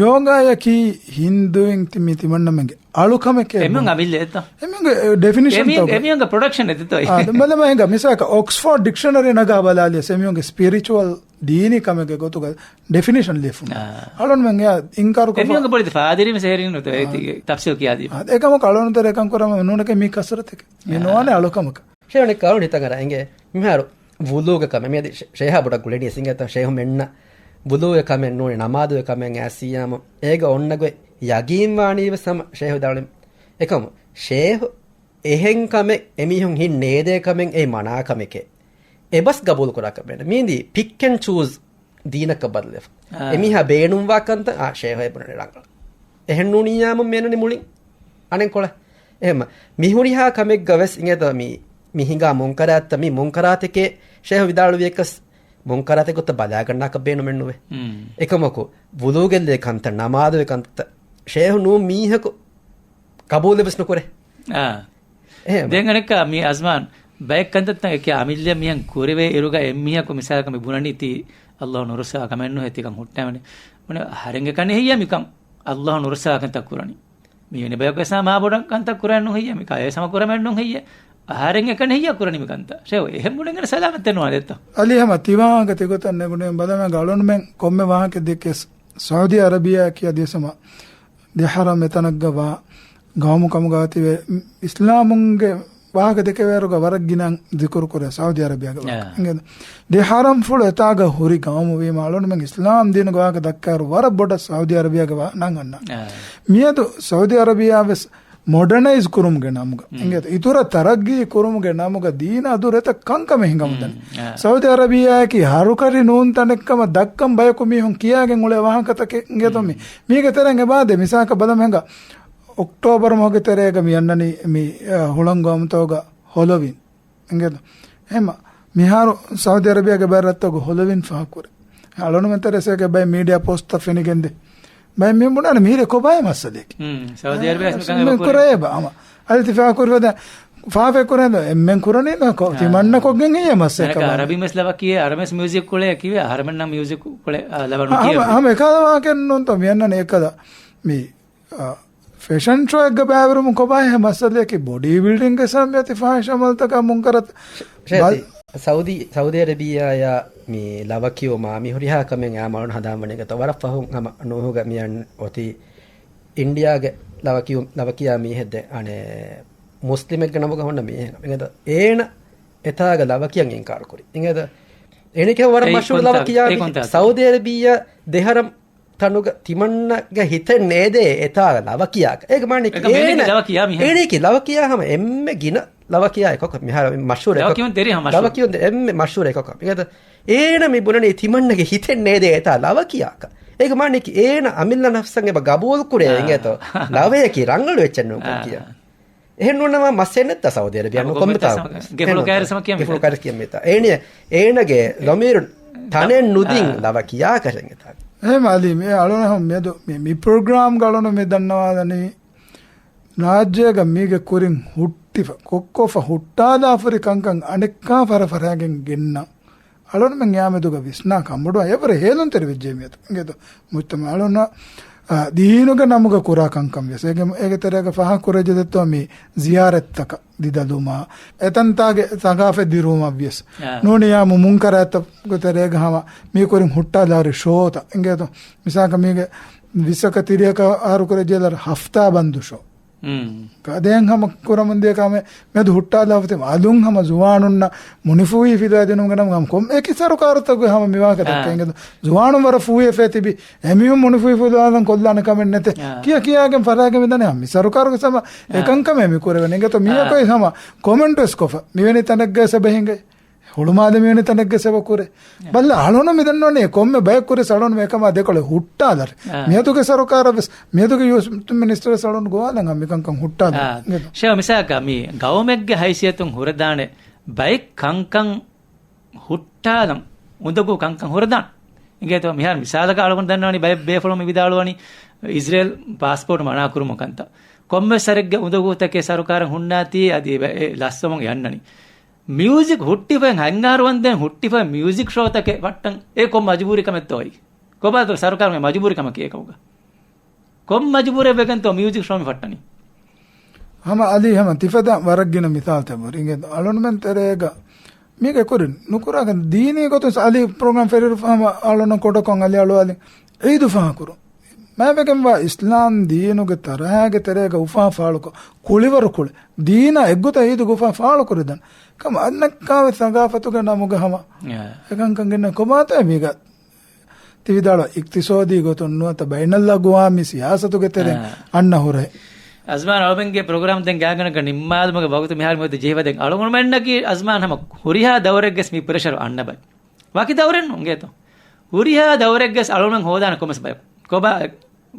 ޔޯގާޔަކީ ހިންދުއިން ތި-، މި ތިމަންނަމެންގެ އަޅުކަމެކޭ އެމީހުން ބުނ-، އަމިއްލަ އެތަ؟ އެމީހުންގެ، އެ، ޑެފިނިޝަން އެމީހުން-، ތަކުގަ. އެމީހުންގެ ޕްރޮޑަކްޝަން އެތަ؟ އާ، މަލަމާ ހިނގާ މިސާލަކަށް އޮކްސްފޯޑް ޑިކްޝަނަރީ ނަގާ ބަލާލިޔަސް އެމީހުންގެ ސްޕިރިޗުއަލް ދީނީ ކަމެއްގެ ގޮތުގަ ޑެފިނިޝަން ލިޔެފުން. އާ. އަޅުންމެން އެއާ އިންކާރު ކޮށްފަ-، އެމީހުންގެ ބޮޑެތި ފާދިރީ މި ސޭރިން ނުތަ އޭތި ތަފްސީލް ކިޔާދީ. އާ، އެކަމަކު އަޅުން ތެރޭ ކަން ކުރަމު ނޫނެކޭ މީ ކަސްރަތެކެ. މި އާ. ނުވާނެ އަޅުކަމަކަށް. ޝޭ އަނެއްކާ އަޅުން ހިތަށް އަރާ އިނގޭ. މިހާރު ވުޟޫގެ ކަމެއް މިއަދި ޝޭ-، ޝޭހާ ބޮޑަށް ގުޅެނީ ސިނގޭތަ ޝޭހު މެންނަ ވުޟޫގެ ކަމެއް ނޫނީ ނަމާދުގެ ކަމެއް އައިސީޔާމު އޭގަ އޮންނަގޮތް ޔަގީން ވާނީ ވެސް ހަމަ ޝޭހު ދާޅި. އެކަމު ޝޭހު އެހެން ކަމެއް އެމީހުން ހިން ނޭދޭ ކަމެއް އެއީ މަނާ ކަމެކޭ. އެބަސް ގަބޫލު ކުރާ ކަމެއް ނޫން. މީނދީ ޕިކް އެންޑް ޗޫޒް ދީނަކަށް ބަދަލުވެފަ. އާ. އެމީހާ ބޭނުންވާ ކަންތައް، އާ، ޝޭހު އެބުނަނީ ރަނގަޅަށް. އެހެން ނޫނިއްޔާމު މޭނަނި މުޅިން އަނެއްކޮޅެއް. އެހެން މި ހުރިހާ ކަމެއްގަ ވެސް އިނގޭތަ މި، މި ހިނގާ މުންކަރާތްތައް، މި މުންކަރާތެކޭ ޝޭހު ވިދާޅުވިޔަކަސް، މުންކަރާތެއް ގޮތަށް ބަލާގަންނާކަށް ބޭނުމެއް ނުވޭ. މް. އެކަމަކު، ވުޟޫގެއްލޭ ކަންތައް، ނަމާދުގެ ކަންތައް، ޝޭހު ނޫން މީހަކު ޤަބޫލެއް ވެސް ނުކުރޭ. އާ. އެހެން. ދެން އަނެއްކާ މި އަޒްމާން ބައެއް ކަންތައްތައް އެކި އަމިއްލަ މިހެން ކުރެވޭ އިރުގަ އެއްމީހަކު މިސާލަކަށް މި ބުނަނީ ތީ ﷲ ނުރުއްސަވާ ކަމެއް ނުހޭ ތިކަން ހުއްޓައިމެން. ބުނެ އަހަރެންގެ ކަނެ ހެއްޔޭ މިކަން ﷲ ނުރުއްސަވާ ކަންތައް ކުރަނީ. މިވެނި ބަޔަކު ވެސް މާ ބޮޑަށް ކަންތައް ކުރަން ނުހެއްޔޭ، މި ކަޔޭ ސަމަ ކުރަމެއް ނުހެއްޔޭ. އަހަރެން އެކަނި ހެއްޔާ ކުރަނީ މި ކަންތައް. ޝޭހު އެހެން ބުނެން ގަނެ ސަލާމަތެއް ނުވާނެ އެއްތޯ. އަލީ ހަމަ ތިވާހަކަ ތިގޮތަށް ނެގުނެ ބަލަމެ ގަޅުނުމެން ކޮންމެ ވާހަކަ ދެކެސް ސައުދީ އަރަބިޔާ ކިޔަ ދިޔަސަމަ ދެހަރަ މެތަނަށްގަ ވާ ގައުމު ކަމުގަ ތިބެ އިސްލާމުންގެ ވާހަކަ ދެކެވޭރުގަ ވަރަށް ގިނަ ޒިކުރު ކުރޭ ސައުދީ އަރަބިޔާގެ ވާހަކަ. އާ. އިނގޭ ދެ ހަރަމްފުޅު އެތާގަ ހުރި ގައުމު ވީމަ އަޅުންމެން އިސްލާމް ދީނުގެ ވާހަކަ ދައްކާއިރު ވަރަށް ބޮޑަށް ސައުދީ އަރަބިޔާގެ ވާ ނަން އަންނަ. އާ. މިއަދު ސައުދީ އަރަބިޔާ ވެސް މޮޑަނައިޒް ކުރުމުގެ ނަމުގަ، މް. އިނގޭތަ، އިތުރަށް ތަރައްގީ ކުރުމުގެ ނަމުގަ ދީނާ ދުރު އެތައް ކަންކަމެއް ހިނގަމުން ދަނީ. މް. އާ. ސައުދީ އަރަބިޔާއަކީ ހަރުކަށި ނޫން ތަނެއްކަމަށް ދައްކަން ބަޔަކު މީހުން ކިޔާގެން އުޅޭ ވާހަކަތަކެއް އިނގޭތޯ މީ. މް. މީގެ ތެރެއިން އެބާދޭ މިސާލަކަށް ބަލަމެ ހިނގާ އޮކްޓޯބަރު މަހުގެ ތެރޭގަ މި އަންނަނީ މި، އަ، ހުޅަނގު އަމުތަކުގަ ހޮލޮވީން. އިނގޭތޯ؟ އެހެމަ މިހާރު ސައުދީ އަރަބިޔާގެ ބައެއް ރަށްތަކުގަ ހޮލޮވީން ފާހަގަކުރޭ. އަޅުނުމެން ތެރޭސޭގެ ބައެއް މީޑިއާ ޕޯސްޓްތައް ފެނިގެންދޭ. ބައެއް މީހުން ބުނާނެ މީރޭ ކޮބާއޭ މައްސަލައަކީ. ހުން، ސައުދީ އަރަބިޔާ މި ކުރޭ ބާ އަމަ. އަދި ތި ފާހަގަކުރި ފަދަ ފާފެ ކުރޭނދޯ އެންމެން ކުރަނީ ނޯ ކޮ-، ތި އާ. މަންނަ ކޮށްގެން ހެއްޔޭ މައްސަލަ އަރަބިން ވެސް ލަވަ ކިޔޭ، އަރަބިން ވެސް މިއުޒިކް ކުޅޭ ކިވޭ، އަހަރެމެންނަށް މިއުޒިކް ކުޅޭ، އާ، ލަވަ ނުކިޔޭ. ހަމަ އެކަލަ ވާހަކައެއް ނޫންތޯ މި އަންނަނީ އެކަލަ މި، އާ، ފެޝަން ޝޯއެއްގަ ބައިވެރިވުމުން ކޮބާހޭ މައްސަލައަކީ ބޮޑީ ބިލްޑިންގެ ސަމްޔަތި ފާހިޝާ މަލްތަކާ މުންކަރަތަ ޝޭ، ބަލް- ތި ސައުދީ، ސައުދީ އަރަބިޔާޔާ މި ލަވަ ކިޔުމާ މި ހުރިހާ ކަމެއް އާ މަޅުން ހަދާން ވަނީ ގަތަ ވަރަށް ފަހުން ހަމަ ނޫހުގަ މިއަން އޮތީ އިންޑިޔާގެ ލަވަ ކިޔު-، ލަވަ ކިޔާ މީހެއްދެ އަނެ މުސްލިމެއްގެ ނަމުގަ ހުންނަ މީހެއް. އިނގޭތަ އޭނަ އެތާގަ ލަވަ ކިޔަން އިންކާރު ކުރި. އިނގޭތަ އޭނަކެ ވަރަށް އެއީ މަޝްހޫރު ލަވަ ކޮންތާ-، ކިޔާ އެ މީހެއް. ކޮންތާ-، ސައުދީ އަރަބިޔާ ދެހަރަމް ތަނުގަ ތިމަންނަގެ ހިތެއް ނޭދޭ އެތާ ލަވަ ކިޔާކަށް. އޭގެ މާނައީ އެކަމް އޭނަ، އޭނަ ލަވަ ކިޔާ މީހެއް. އޭނައަކީ ލަވަ ކިޔާ ހަމަ އެންމެ ގިނަ ލަވަ ކިޔާ އެކަކަށް. މިހާރު މަޝްހޫރު ލަވަ އެކަކަށް. ކިޔުން ތެރި ހަމަ ލަވަ މަޝްހޫރު. ކިޔުން އެންމެ މަޝްހޫރު އެކަކަށް. އިނގޭތަ އޭނަ މި ބުނަނީ ތިމަންނަގެ ހިތެއް ނޭދޭ އެތާ ލަވަ ކިޔާކަށް. އޭގެ މާނައީ އޭނަ އަމިއްލަ ނަފްސަށް އެބަ ގަބޫލު ކުރޭ އާ. އިނގޭތޯ ލަވަޔަކީ ރަނގަޅު އެއްޗެއް ނޫންކަން އާ. ކިޔާ. އެހެން ނޫންނަމަ މައްސަލައެއް ނެތްތަ ސައުދީ އަރަބިޔާ ނުކޮންމެ ތާކު. ގެފުޅު ކައިރި ސަމަ ކިޔަން ގެފުޅު މި ކައިރި ކިޔަން މިތާ. އޭނި، އޭނަގެ އެ، ލޮމީރު ތަނެއް ނުދިން އާ. ލަވަ ކިޔާކަށެއް އެތާ. އެހެމަ އަލީ މި އަޅުނަހު މިއަދު މި، މި ޕްރޮގްރާމް ގަޅުނު މި ދަންނަވާލަނީ ރާއްޖޭގަ މީގެ ކުރިން ހުއްޓިފަ، ކޮއްކޮފަ ހުއްޓާލާފުރި ކަންކަން އަނެއްކާ ފަރަފަރާގެން ގެންނަ. އަޅުންމެން އެއާމެދުގަ ވިސްނާ ކަންބޮޑުވާ އެވަރަށް ހޭލުންތެރި ވެއްޖެ މިއަދު. އިނގޭތޯ މުޖްތަމަޢު އަޅުންނަށް، އާ، ދީނުގެ ނަމުގަ ކުރާ ކަންކަން ވެސް. އޭގެ، އޭގެ ތެރޭގަ ފާހަގަ ކުރެއްޖެ ދެއްތޯ މި ޒިޔާރަތްތަކަށް ދިދަލުމާ، އެތަންތާގެ ސަގާފަތް ދިރުވުމަށް ވިޔަސް. އާ. ނޫނިޔާމު މުންކަރާތްތަކުގެ ތެރޭގަ ހަމަ މީ ކުރިން ހުއްޓާލާރި ޝޯތައް. އިނގޭތޯ މިސާކަށް މީގެ ވިއްސަކަށް ތިރީހަކަށް އަހަރު ކުރެއްޖެ ހަފްތާ ބަންދު ޝޯ. މް. ދެން ހަމަ ކުރަމުން ދިޔަ ކަމެއް މެދު ހުއްޓާލާފަތި އަލުން ހަމަ ޒުވާނުންނަށް މުނިފޫހި ފިލުވައިދިނުމުގެ ނަމުގަ ހަމަ ކޮން އެކި ސަރުކާރުތަކުގެ ހަމަ މިވާހަކަ އާ. ދައްކައިގެން ޒުވާނުން ވަރަށް ފޫހިވެފަ ތިބި އެމީހުން މުނިފޫހި ފިލުވާލަން ކޮށްލާނެ ކަމެއް ނެތެ. އާ. ކިޔަ ކިޔާގެން ފަށާގެން މިދަނީ ހަމަ މި ސަރުކާރުގެ ހަމަ އާ. އެކަންކަމެއް މި ކުރެވެނީ. އިނގޭތޯ މީހަކު އާ. ހަމަ ކޮމެންޓް ވެސް ކޮށްފަ މިވެނި ތަނެއްގަ ސަބަހިނގެ ހުޅުމާލެ މިވެނި ތަނެއްގެ ސަބަ ކުރޭ. އެ. ބައްލަ އަޅުނު މިދަންނަވަނީ ކޮންމެ ބަޔަކު ކުރި ސަޅުން މޭކަމާ ދެކޮޅެއް ހުއްޓާލަރ. އެ. މިއަދުގެ ސަރުކާރަށް ވެސް، މިއަދުގެ ޔޫސް މިނިސްޓަރ ސަޅުން ގޮވާލަން ހަމަ މިކަންކަން ހުއްޓާލަން. އެ. ޝޭ މިސާލަކަށް މި ގައުމެއްގެ ހައިސިއްޔަތުން ހުރެދާނެ ބައެއް ކަންކަން ހުއްޓާލަން، އުނދަގޫ ކަންކަން ހުރެދާން. އިނގޭތޯ މިހާރު މިސާލަކަށް އަޅުގަނޑު ދަންނަވަނީ ބައެއް ބޭފުޅުން މި ވިދާޅުވަނީ އިޒްރޭލް ޕާސްޕޯޓް މަނާ ކުރުމުގެ ކަންތައް. ކޮންމެސް ސަރެއްގެ އުނދަގޫތަކެއް ސަރުކާރަށް ހުންނާތީ އަދި އެ ލަސްވަމުން އަންނަނީ. މިއުޒިކް ހުއްޓިފައި ހަތް އަހަރު ވަންދެން ހުއްޓިފައި މިއުޒިކް ޝޯތަކެއް ވައްޓަން އެ ކޮން މަޖުބޫރިކަމެއްތޯ އޮތް؟ ކޮބާތޯ ސަރުކާރުގެ މަޖުބޫރިކަމަކީ އެކަމުގަ؟ ކޮން މަޖުބޫރެއް ވެގެންތޯ މިއުޒިކް ޝޯ މި ފައްޓަނީ؟ ހަމަ އަލީ ހަމަ ތިފަދަ ވަރަށް ގިނަ މިސާލުތައް އިނގޭ އަޅުންމެން ތެރޭގަ މީގެ ކުރިން ނުކުރާކަން ދީނީ ގޮތުން އަލީ ޕްރޮގްރާމް ފެށިއިރު ހަމަ އަޅުން ކޮޑަކޮން އަލި އަޅުވާލި ޢީދު ފާހަގަކުރުން. މާތްވެގެންވާ އިސްލާމް ދީނުގެ ތަރަހާގެ ތެރޭގަ އުފާ ފާޅުކޮށް، ކުޅިވަރު ކުޅެ، ދީނާ އެއްގޮތަށް ޢީދުގެ އުފާ ފާޅުކުރެދަން. ކަމަށް އަންނައްކާވެސް ސަގާފަތުގެ ނަމުގަ ހަމަ އެ. އެކަންކަން ގެންނަ ކޮބާތޯ މީގަ ތި ވިދާޅުވާ އިޤްތިޞާދީ ގޮތުން ނުވަތަ ބައިނަލްއަގުވާމީ ސިޔާސަތުގެ ތެރެއިން އެ. އަންނަ ހުރެ. އަޒްމާން އަޅުމެންގެ ޕްރޮގްރާމް ދެން ގާތްގަނޑަކަށް ނިންމާލުމުގެ ވަގުތު މިހާރު މިއޮތީ ޖެހިފަ ދެން އަޅުގަނޑުމެންނަކީ އަޒްމާން ހަމަ ހުރިހާ ދައުރެއްގެސް މި ޕްރެޝަރު އަންނަ ބައެއް. ވަކި ދައުރެއް ނޫން އިނގޭތޯ. ހުރިހާ ދައުރެއްގެސް އަޅުމެން ހޯދާނެ ކޮންމެސް ބަޔަކު. ކޮބާ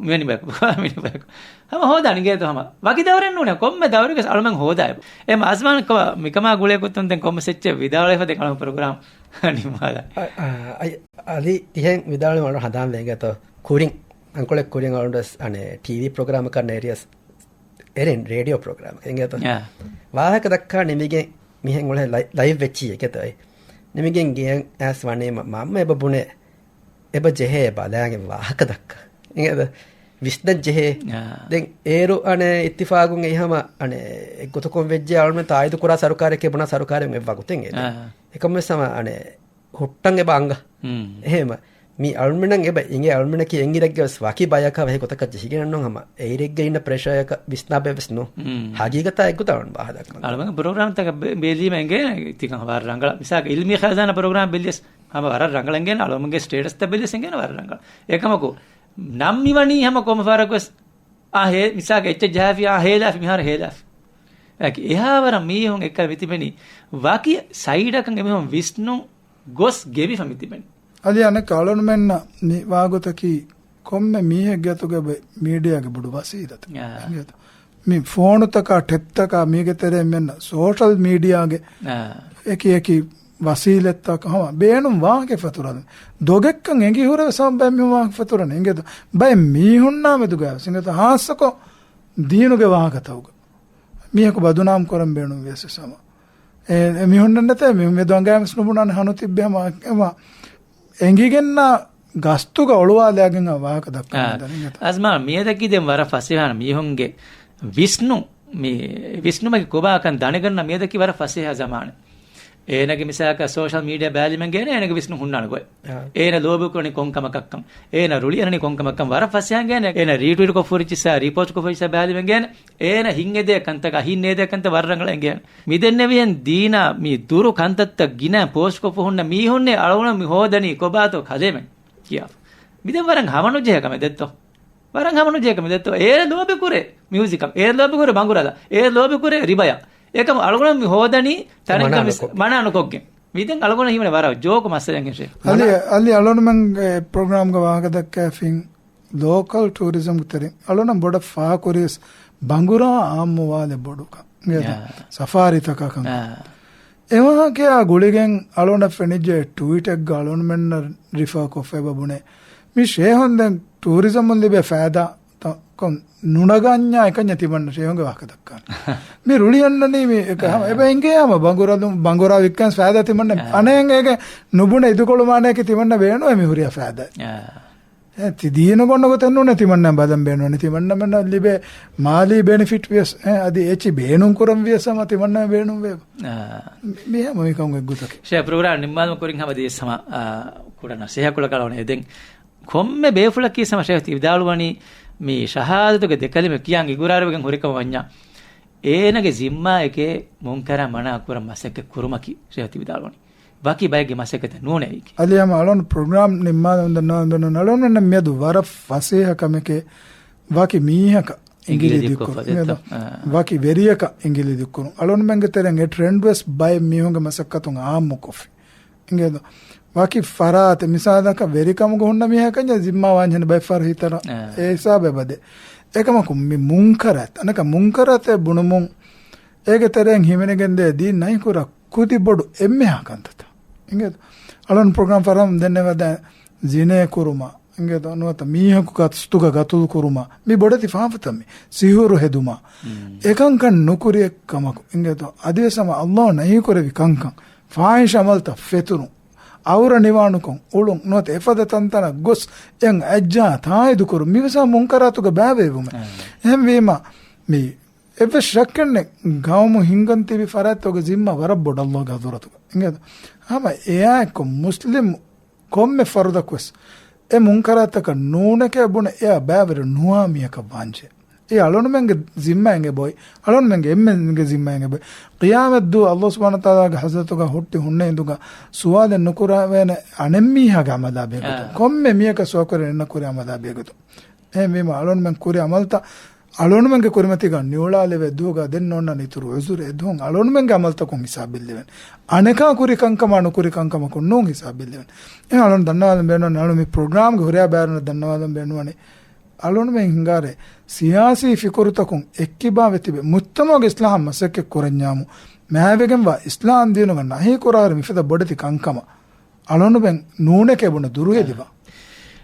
މިވެނި ބަޔަކު، ކޮބާ މިވެނި ބަޔަކު. ހަމަ ހޯދާނެ އިނގޭތޯ ހަމަ. ވަކި ދައުރެއް ނޫނޭ، ކޮންމެ ދައުރެއްގެސް އަޅުމެން ހޯދާ އެބަ. އެ އަޒްމާން ކޮބާ މިކަމާ ގުޅޭ ގޮތުން ދެން ކޮންމެސް އެއްޗެއް ވިދާޅުވެފަ ދެން އަޅުމެން ޕްރޮގްރާމް ނިންމާލާ. އަ، އަ، އަ، އަލީ ތިހެން ވިދާޅުވީމަ އަޅު ހަނދާން ވޭ އިނގޭތޯ. ކުރިން، އަންކޮޅެއް ކުރިން އަޅުގަނޑު ވެސް އަނެއް ޓީވީ ޕްރޮގްރާމަކަށް ނޭރިޔަސް އެރެން ރޭޑިއޯ ޕްރޮގްރާމަކަށް އިނގޭތޯ. ޔާ. ވާހަކަ ދައްކާ ނިމިގެން މިހެން އުޅެ ލައި-، ލައިވް ވެއްޗި އެކޭތޯ. ނިމިގެން ގެޔަށް އައިސް ވަނީމަ މަންމަ އެބަ ބުނޭ، އެބަ ޖެހޭ ބަލާގެން ވާހަކަ ދައްކާ. އިނގޭތޯ؟ ވިސްނަން ޖެހޭ. ޔާ. ދެން އޭރު އަނެއް އިއްތިފާގުން އެއް ހަމަ އަނެއް އެއްގޮތަކުން ވެއްޖެ އަޅުމެން ތާއީދު ކުރާ ސަރުކާރެކޭ ބުނާ ސަރުކާރެއް އެއް ވަގުތެއް އޭ. އާ. އެކަމަށް ވެސް ހަމަ އަނެއް ހުއްޓަން އެބަ އަނގަ. ހުން. އެހެން މި އަޅުމެންނަށް އެބަ އިނގޭ އަޅުމެންނަކީ އެއްއިރެއްގެ ވެސް ވަކި ބަޔަކަށް ވެހި ގޮތަކަށް ޖެހިގެން ނޫން ހަމަ އެއިރެއްގަ އިންނަ ޕްރެޝަރއަކަށް ވިސްނާބެ ވެސް ނޫން. ހުން. ހަގީގަތާ އެއްގޮތަށް ވާހަކަ ދައްކަން. އަޅުމެން ޕްރޮގްރާމްތަކަށް ބެ-، ބެލީމަ އެނގޭ ތިކަން ވަރަށް ރަނގަޅަށް. މިސާލަކަށް އިލްމީ ޚަޒާނާ ޕްރޮގްރާމް ބެލިޔަސް ހަމަ ވަރަށް ރަނގަޅަށް އެނގޭނެ އަޅުމެންގެ ސްޓޭޓަސްތައް ބެލިޔަސް އެނގޭނެ ވަރަށް ރަނގަޅަށް. އެކަމަކު ނަން މިވަނީ ހަމަ ކޮންމެ ފަހަރަކުވެސް އާ ހޭ، މިސާލަކަށް އެއްޗެއް ޖަހާފި، އާ ހޭލާފި، މިހާރު ހޭލާފި. އެކި އެހާވަރަށް މީހުން އެއްކަލަ މިތިބެނީ ވަކި ސައިޑަކަށް އެމީހުން ވިސްނުން ގޮސް ގެވިފަ މިތިބެނީ. އަލި އަނެއް އަޅުންމެންނަށް މި ވާގޮތަކީ ކޮންމެ މީހެއްގެ އަތުގަ މީޑިއާގެ ބޮޑު ވަސީލަތެއް. އާ. މި ފޯނުތަކާ، ޓެބްތަކާ، މީގެ ތެރެއިން މެންނަ ސޯޝަލް މީޑިއާގެ އާ. އެކި އެކި ވަސީލަތްތަކަށް ހަމަ ބޭނުން ވާހަކަ ފަތުރަލުން. ދޮގެއްކަން އެނގި ހުރެވެސް ހަމަ ބައެއް މީހުން ވާހަކަ ފަތުރަނީ. އިނގޭތޯ؟ ބައެއް މީހުންނާ މެދުގަ ވެސް އިނގޭތޯ؟ ހާއްސަކޮށް ދީނުގެ ވާހަކަތަކުގަ މީހަކު ބަދުނާމް ކުރަން ބޭނުން ވިޔަސް ހަމަ އެ، އެ މީހުންނަށް ނެތޭ، މީހުން މެދު އަނގައިން ވެސް ނުބުނާނެ ހަނު ތިއްބެ ހަމަ އެމަ އެނގިގެންނާ ގަސްތުގަ އޮޅުވާލައިގެން ވާހަކަ ދައްކަން އާ. މިދަނީ އިނގޭތޯ؟ އަޒްމާ، މިއަދަކީ ދެން ވަރަށް ފަސޭހަ މީހުންގެ ވިސްނު، މި ވިސްނުމަކީ ކޮބާކަން ދަނެގަންނަ މިއަދަކީ ވަރަށް ފަސޭހަ ޒަމާނެއް. އޭނަގެ މިސާލަކަށް ސޯޝަލް މީޑިއާ ބައިލިމެން ގޭނެ އޭނަގެ ވިސްނުން ހުންނާނެ ގޮތް. އާ. އޭނަ ލޯބި ކުރަނީ ކޮން ކަމަކަށްކަން. އޭނަ ރުޅި އަންނަނީ ކޮން ކަމަކަށްކަން. ވަރަށް ފަސޭހަ އެނގޭނެ. އޭނަ ރީޓްވީޓް ކޮށް ފުރި ޗިއްސާ، ރީޕޯސްޓް ކޮށް ފުރި ޗިއްސާ ބައިލިމެން ގޭނެ. އޭނަ ހިތް އެދޭ ކަންތަކާ ހިތް ނޭދޭ ކަންތައް ވަރަށް ރަނގަޅަށް އެނގޭނެ. މިދެންނެވި ދީނާ މި ދުރު ކަންތައްތައް ގިނަ ޕޯސްޓް ކޮށްފަ ހުންނަ މީހުންނޭ އަޅުގަނޑު މި ހޯދަނީ ކޮބާތޯ ކަލޭމެން ކިޔާފަ. މިދެން ވަރަށް ހަމަނުޖެހޭ ކަމެއް ދެއްތޯ. ވަރަށް ހަމަނުޖެހޭ ކަމެއް ދެއްތޯ. އޭރަ ލޯބި ކުރޭ މިއުޒިކަށް. އޭރަ ލޯބި ކުރޭ ބަނގުރަލަށް. އޭރަ ލޯބި ކުރޭ ރިބަޔަށް. އެކަމަ އަޅުގަނޑު މި ހޯދަނީ ތަނެއްގަ މަނާ ނުކޮށް. މަނާ ނުކޮށްގެން. މިދެން އަޅުގަނޑަށް ހީވަނީ ވަރަށް ޖޯކު މައްސަލައެއް ޝޭޚް. އަލި، އަލި އަޅުންމެންގެ ޕްރޮގްރާމްގަ ވާހަކަ ދައްކާފިން ލޯކަލް ޓޫރިޒަމްގެ ތެރެއިން އަޅުންނަށް ބޮޑަށް ފާކުރިޔަސް ބަނގުރާ އާއްމުވާލެއް ބޮޑުކަން. އާ. ސަފާރީތަކާ ކަން. އާ. އެވާހަކަޔާ ގުޅިގެން އަޅުންނަށް ފެނިއްޖެ ޓުވީޓެއްގަ އަޅުންމެންނަށް ރިފާ ކޮށްފަ އެބަ ބުނޭ. މި ޝޭހުން ދެން ޓޫރިޒަމުން ލިބޭ ފައިދާ ތަކުން ނުނަގަންޏާ އެކަންޏެއް ތިމަންނަ ޝޭހުންގެ ވާހަކަ ދައްކާނެ. މި ރުޅި އަންނަނީ މި އެކަ ހަމަ އާ. އެބަ އެނގޭ ހަމަ ބަނގުރާލު، ބަނގުރާ ވިއްކަން ފައިދާ ތިމަންނަ އާ. އަނެއް އޭގެ ނުބުނެ އިދުކޮޅު މާނަޔަކީ ތިމަންނަ ބޭނުވޭ މި ހުރިހާ ފައިދާ. އާ. އެ، ތި ދީނު ގޮންނަ ގޮތެއް ނޫނޭ ތިމަންނަ ބަލަން ބޭނުން ތިމަންނަ މެންނަށް ލިބޭ މާލީ ބެނިފިޓް ވިޔަސް، އެ، އަދި އެޗި ބޭނުން ކުރަން ވިޔަސް ހަމަ ތިމަންނަ ބޭނުން ވޭ. އާ. މި ހަމަ މިކަން އެއްގޮތަކީ. ޝޭ ޕްރޮގްރާމް ނިންމާލުމަށް ކުރިން ހަމަ ދިޔަސް ހަމަ، އާ، ކުޑަ ނަސޭހަތް ކުޅަކަށް އަޅުގަނޑު އެދެން. ކޮންމެ ބޭފުޅަކީ ހަމަ ޝޭޚް ތި ވިދާޅުވަނީ މި ޝަހާދަތުގެ ދެ ކަލިމަ ކިޔާން އިގުރާރުވެގެން ހުރިކަމަށް ވަންޏާ، އޭނަގެ ޒިންމާއެކޭ މުންކަރާތް މަނާ ކުރަން މަސައްކަތް ކުރުމަކީ ޝޭޚް ތި ވިދާޅުވަނީ. ވަކި ބައެއްގެ މަސައްކަތެއް ނޫނޭ އެއީކީ. އަލި ހަމަ އަޅުން ޕްރޮގްރާމް ނިންމާލަން ދަންނަވަން ދަންނަވަން އަޅުން މިއަދު ވަރަށް ފަސޭހަ ކަމެކޭ ވަކި މީހަކަށް އިނގިލި އިނގިލި ދިއްކޮށް ދިއްކޮށް ފަދަ ފަދަ. އާ. ވަކި ވެރިޔަކަށް އިނގިލި ދިއްކުރުން. އަޅުންމެންގެ ތެރެއިން އެ ޓްރެންޑް ވެސް ބައެއް މީހުންގެ މަސައްކަތުން އާއްމުކޮށްފި. އިނގޭތޯ؟ ވަކި ފަރާތެއް މިސާލަކަށް ވެރިކަމުގަ ހުންނަ މީހަކަށް ޒިންމާ ވާންޖެހޭނެ ބައެއް ފަހަރު ހިތަރަ އާ. އެ ހިސާބެއް ބަދޭ. އެކަމަކު މި މުންކަރާތް، އަނެކަ މުންކަރާތެއް ބުނުމުން އޭގެ ތެރެއިން ހިމެނިގެންދޭ ދީން ނަހީ ކުރާ ކުދި ބޮޑު އެންމެހާ ކަންތައްތައް. އިނގޭތޯ؟ އަޅުން ޕްރޮގްރާމް ފަރާމް ދެންނެވަދާ ޒިނޭ ކުރުމާ، އިނގޭތޯ؟ ނުވަތަ މީހަކު ގަސްތުގަ ގަތުލު ކުރުމާ، މި ބޮޑެތި ފާފަތައް މި ސިހުރު ހެދުމާ، މް. އެކަންކަން ނުކުރި އެއްކަމަކު، އިނގޭތޯ؟ އަދިވެސް ހަމަ އައްލާހު ނަހީ ކުރެވި ކަންކަން، ފާހިޝް އަމަލްތައް ފެތުރުން، އައުރަ ނިވާނުކޮށް އުޅުން، ނުވަތަ އެފަދަ ތަންތަނަށް ގޮސް އެއަށް އައްޖާ ތާއީދު ކުރުން، މިވެސް ހަމަ މުންކަރާތުގެ ބައިވެރިވުމެއް. އާ. އެހެންވީމަ، މި އެއްވެސް ޝައްކެއްނެތް، ގައުމު ހިންގަން ތިބި ފަރާތްތަކުގެ ޒިންމާ ވަރަށް ބޮޑަށް އައްލާހުގެ ޙަޟްރަތުގަ. އިނގޭތޯ؟ ހަމަ އެއާއެއްކޮށް މުސްލިމް ކޮންމެ ފަރުދަކުވެސް އެ މުންކަރާތަކަށް ނޫނެކޭ ބުނެ އެއާ ބައިވެރި ނުވާ މީހަކަށް ވާންޖެހޭ. އެ އަޅުންމެންގެ ޒިންމާއެއް އެބައޮތް، އަޅުންމެންގެ އެންމެންގެ ޒިންމާއެއް އެބައޮތް. ޤިޔާމަތްދުވަހު އައްލާހު ސުބްޙާނަހޫ ވަތަޢާލާގެ ޙަޟްރަތުގަ ހުއްޓި ހުންނަ އިނދުގަ ސުވާލެއް ނުކުރެވޭނެ އަނެއްމީހާގެ ޢަމަލާ ބެހޭގޮތުން. އާ. ކޮންމެ މީހަކަށް ސުވާލު ކުރެވޭނެ އެންނަ ކުރި ޢަމަލާ ބެހޭގޮތުން. އެހެންވީމަ އަޅުންމެން ކުރި ޢަމަލުތައް އަޅުގަނޑުމެންގެ ކުރިމަތީގަ ނިއުޅާލެވޭ ދުވަހުގަ ދެން ނޯންނާނެ އިތުރު އުޒުރެއް އެދުވަހުން އަޅުގަނޑުމެންގެ އަމަލުތަކުން ހިސާބް ބެއްލެވެން. އަނެކާ ކުރި ކަންކަމާ ނުކުރި ކަންކަމަކުން ނޫން ހިސާބް ބެއްލެވެން. އެހެން އަޅުގަނޑު ދަންނަވާލަން ބޭނުން އަޅު މި ޕްރޮގްރާމްގެ ހުރިހާ ބައިވެރިންނަށް ދަންނަވާލަން ބޭނުންވަނީ އަޅުގަނޑުމެން ހިނގާރޭ ސިޔާސީ ފިކުރުތަކުން އެއްކިބާވެ ތިބެ މުޖްތަމަޢުގެ އިސްލާހަށް މަސައްކަތް ކުރަންޏާމު މާތްވެގެންވާ އިސްލާމް ދީނުގަ ނަހީ ކުރާއިރު މިފަދަ ބޮޑެތި ކަންކަމަށް އަޅުގަނޑުމެން ނޫނެކޭ ބުނަ ދުރުހެލިވާ.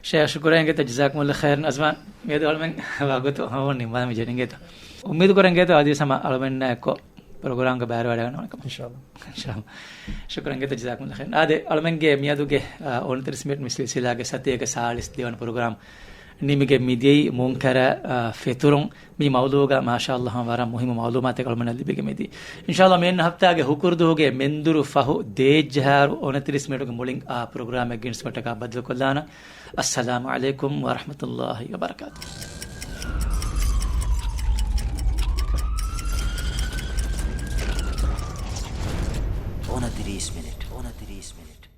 ޝޭޚް ޝުކުރާ އިނގޭތޯ، ޖަޒާކުމުﷲ ޚައިރަން. އަޒްމާން، މިއަދު އަޅުމެން ވަގުތު ހަމަ ނިންމާލަން މި ޖެނިންގޭތޯ. އުއްމީދު ކުރަން ގޭތޯ އަދިވެސް ހަމަ އަޅުމެންނާ އެއްކޮށް ޕްރޮގްރާމްގެ ބައިވެރިވެވަޑައިގަންނަވާނެ ކަމަށް. އިންޝާﷲ. އިންޝާﷲ. ޝުކުރާ އިނގޭތޯ، ޖަޒާކުމުﷲ ޚައިރަން. އާދެ، އަޅުމެންގެ މިއަދުގެ، އާ، އޮނަތިރީސް މިނިޓް މި ސިލްސިލާގެ ސަތޭކަ ސާޅީސް ދިވަނަ ޕްރޮގްރާމް ނިމިގެން މިދިޔައީ މުންކަރަށް، އާ، ފެތުރުން. މި މައުޟޫޢުގަ މާޝާﷲ ހަމަ ވަރަށް މުހިއްމު މައުލޫމާތެއް އަޅުމެންނަށް ލިބިގެން މިދިޔަ. އިންޝާﷲ މިއަންނަ ހަފްތާގެ ހުކުރުދުވަހުގެ މެންދުރު ފަހު ދޭއްޖަހާއިރު އޮނަތިރީސް މިނިޓުގެ މުޅިން އާ ޕްރޮގްރާމެއްގެ އިންސްޕެކްޓަކާ ބައްދަލުކޮށްލާނަން. އައްސަލާމު ޢަލައިކުމް ވަރަޙްމަތުﷲ ވަބަރަކާތުހު. އޮނަތިރީސް މިނިޓް، އޮނަތިރީސް މިނިޓް.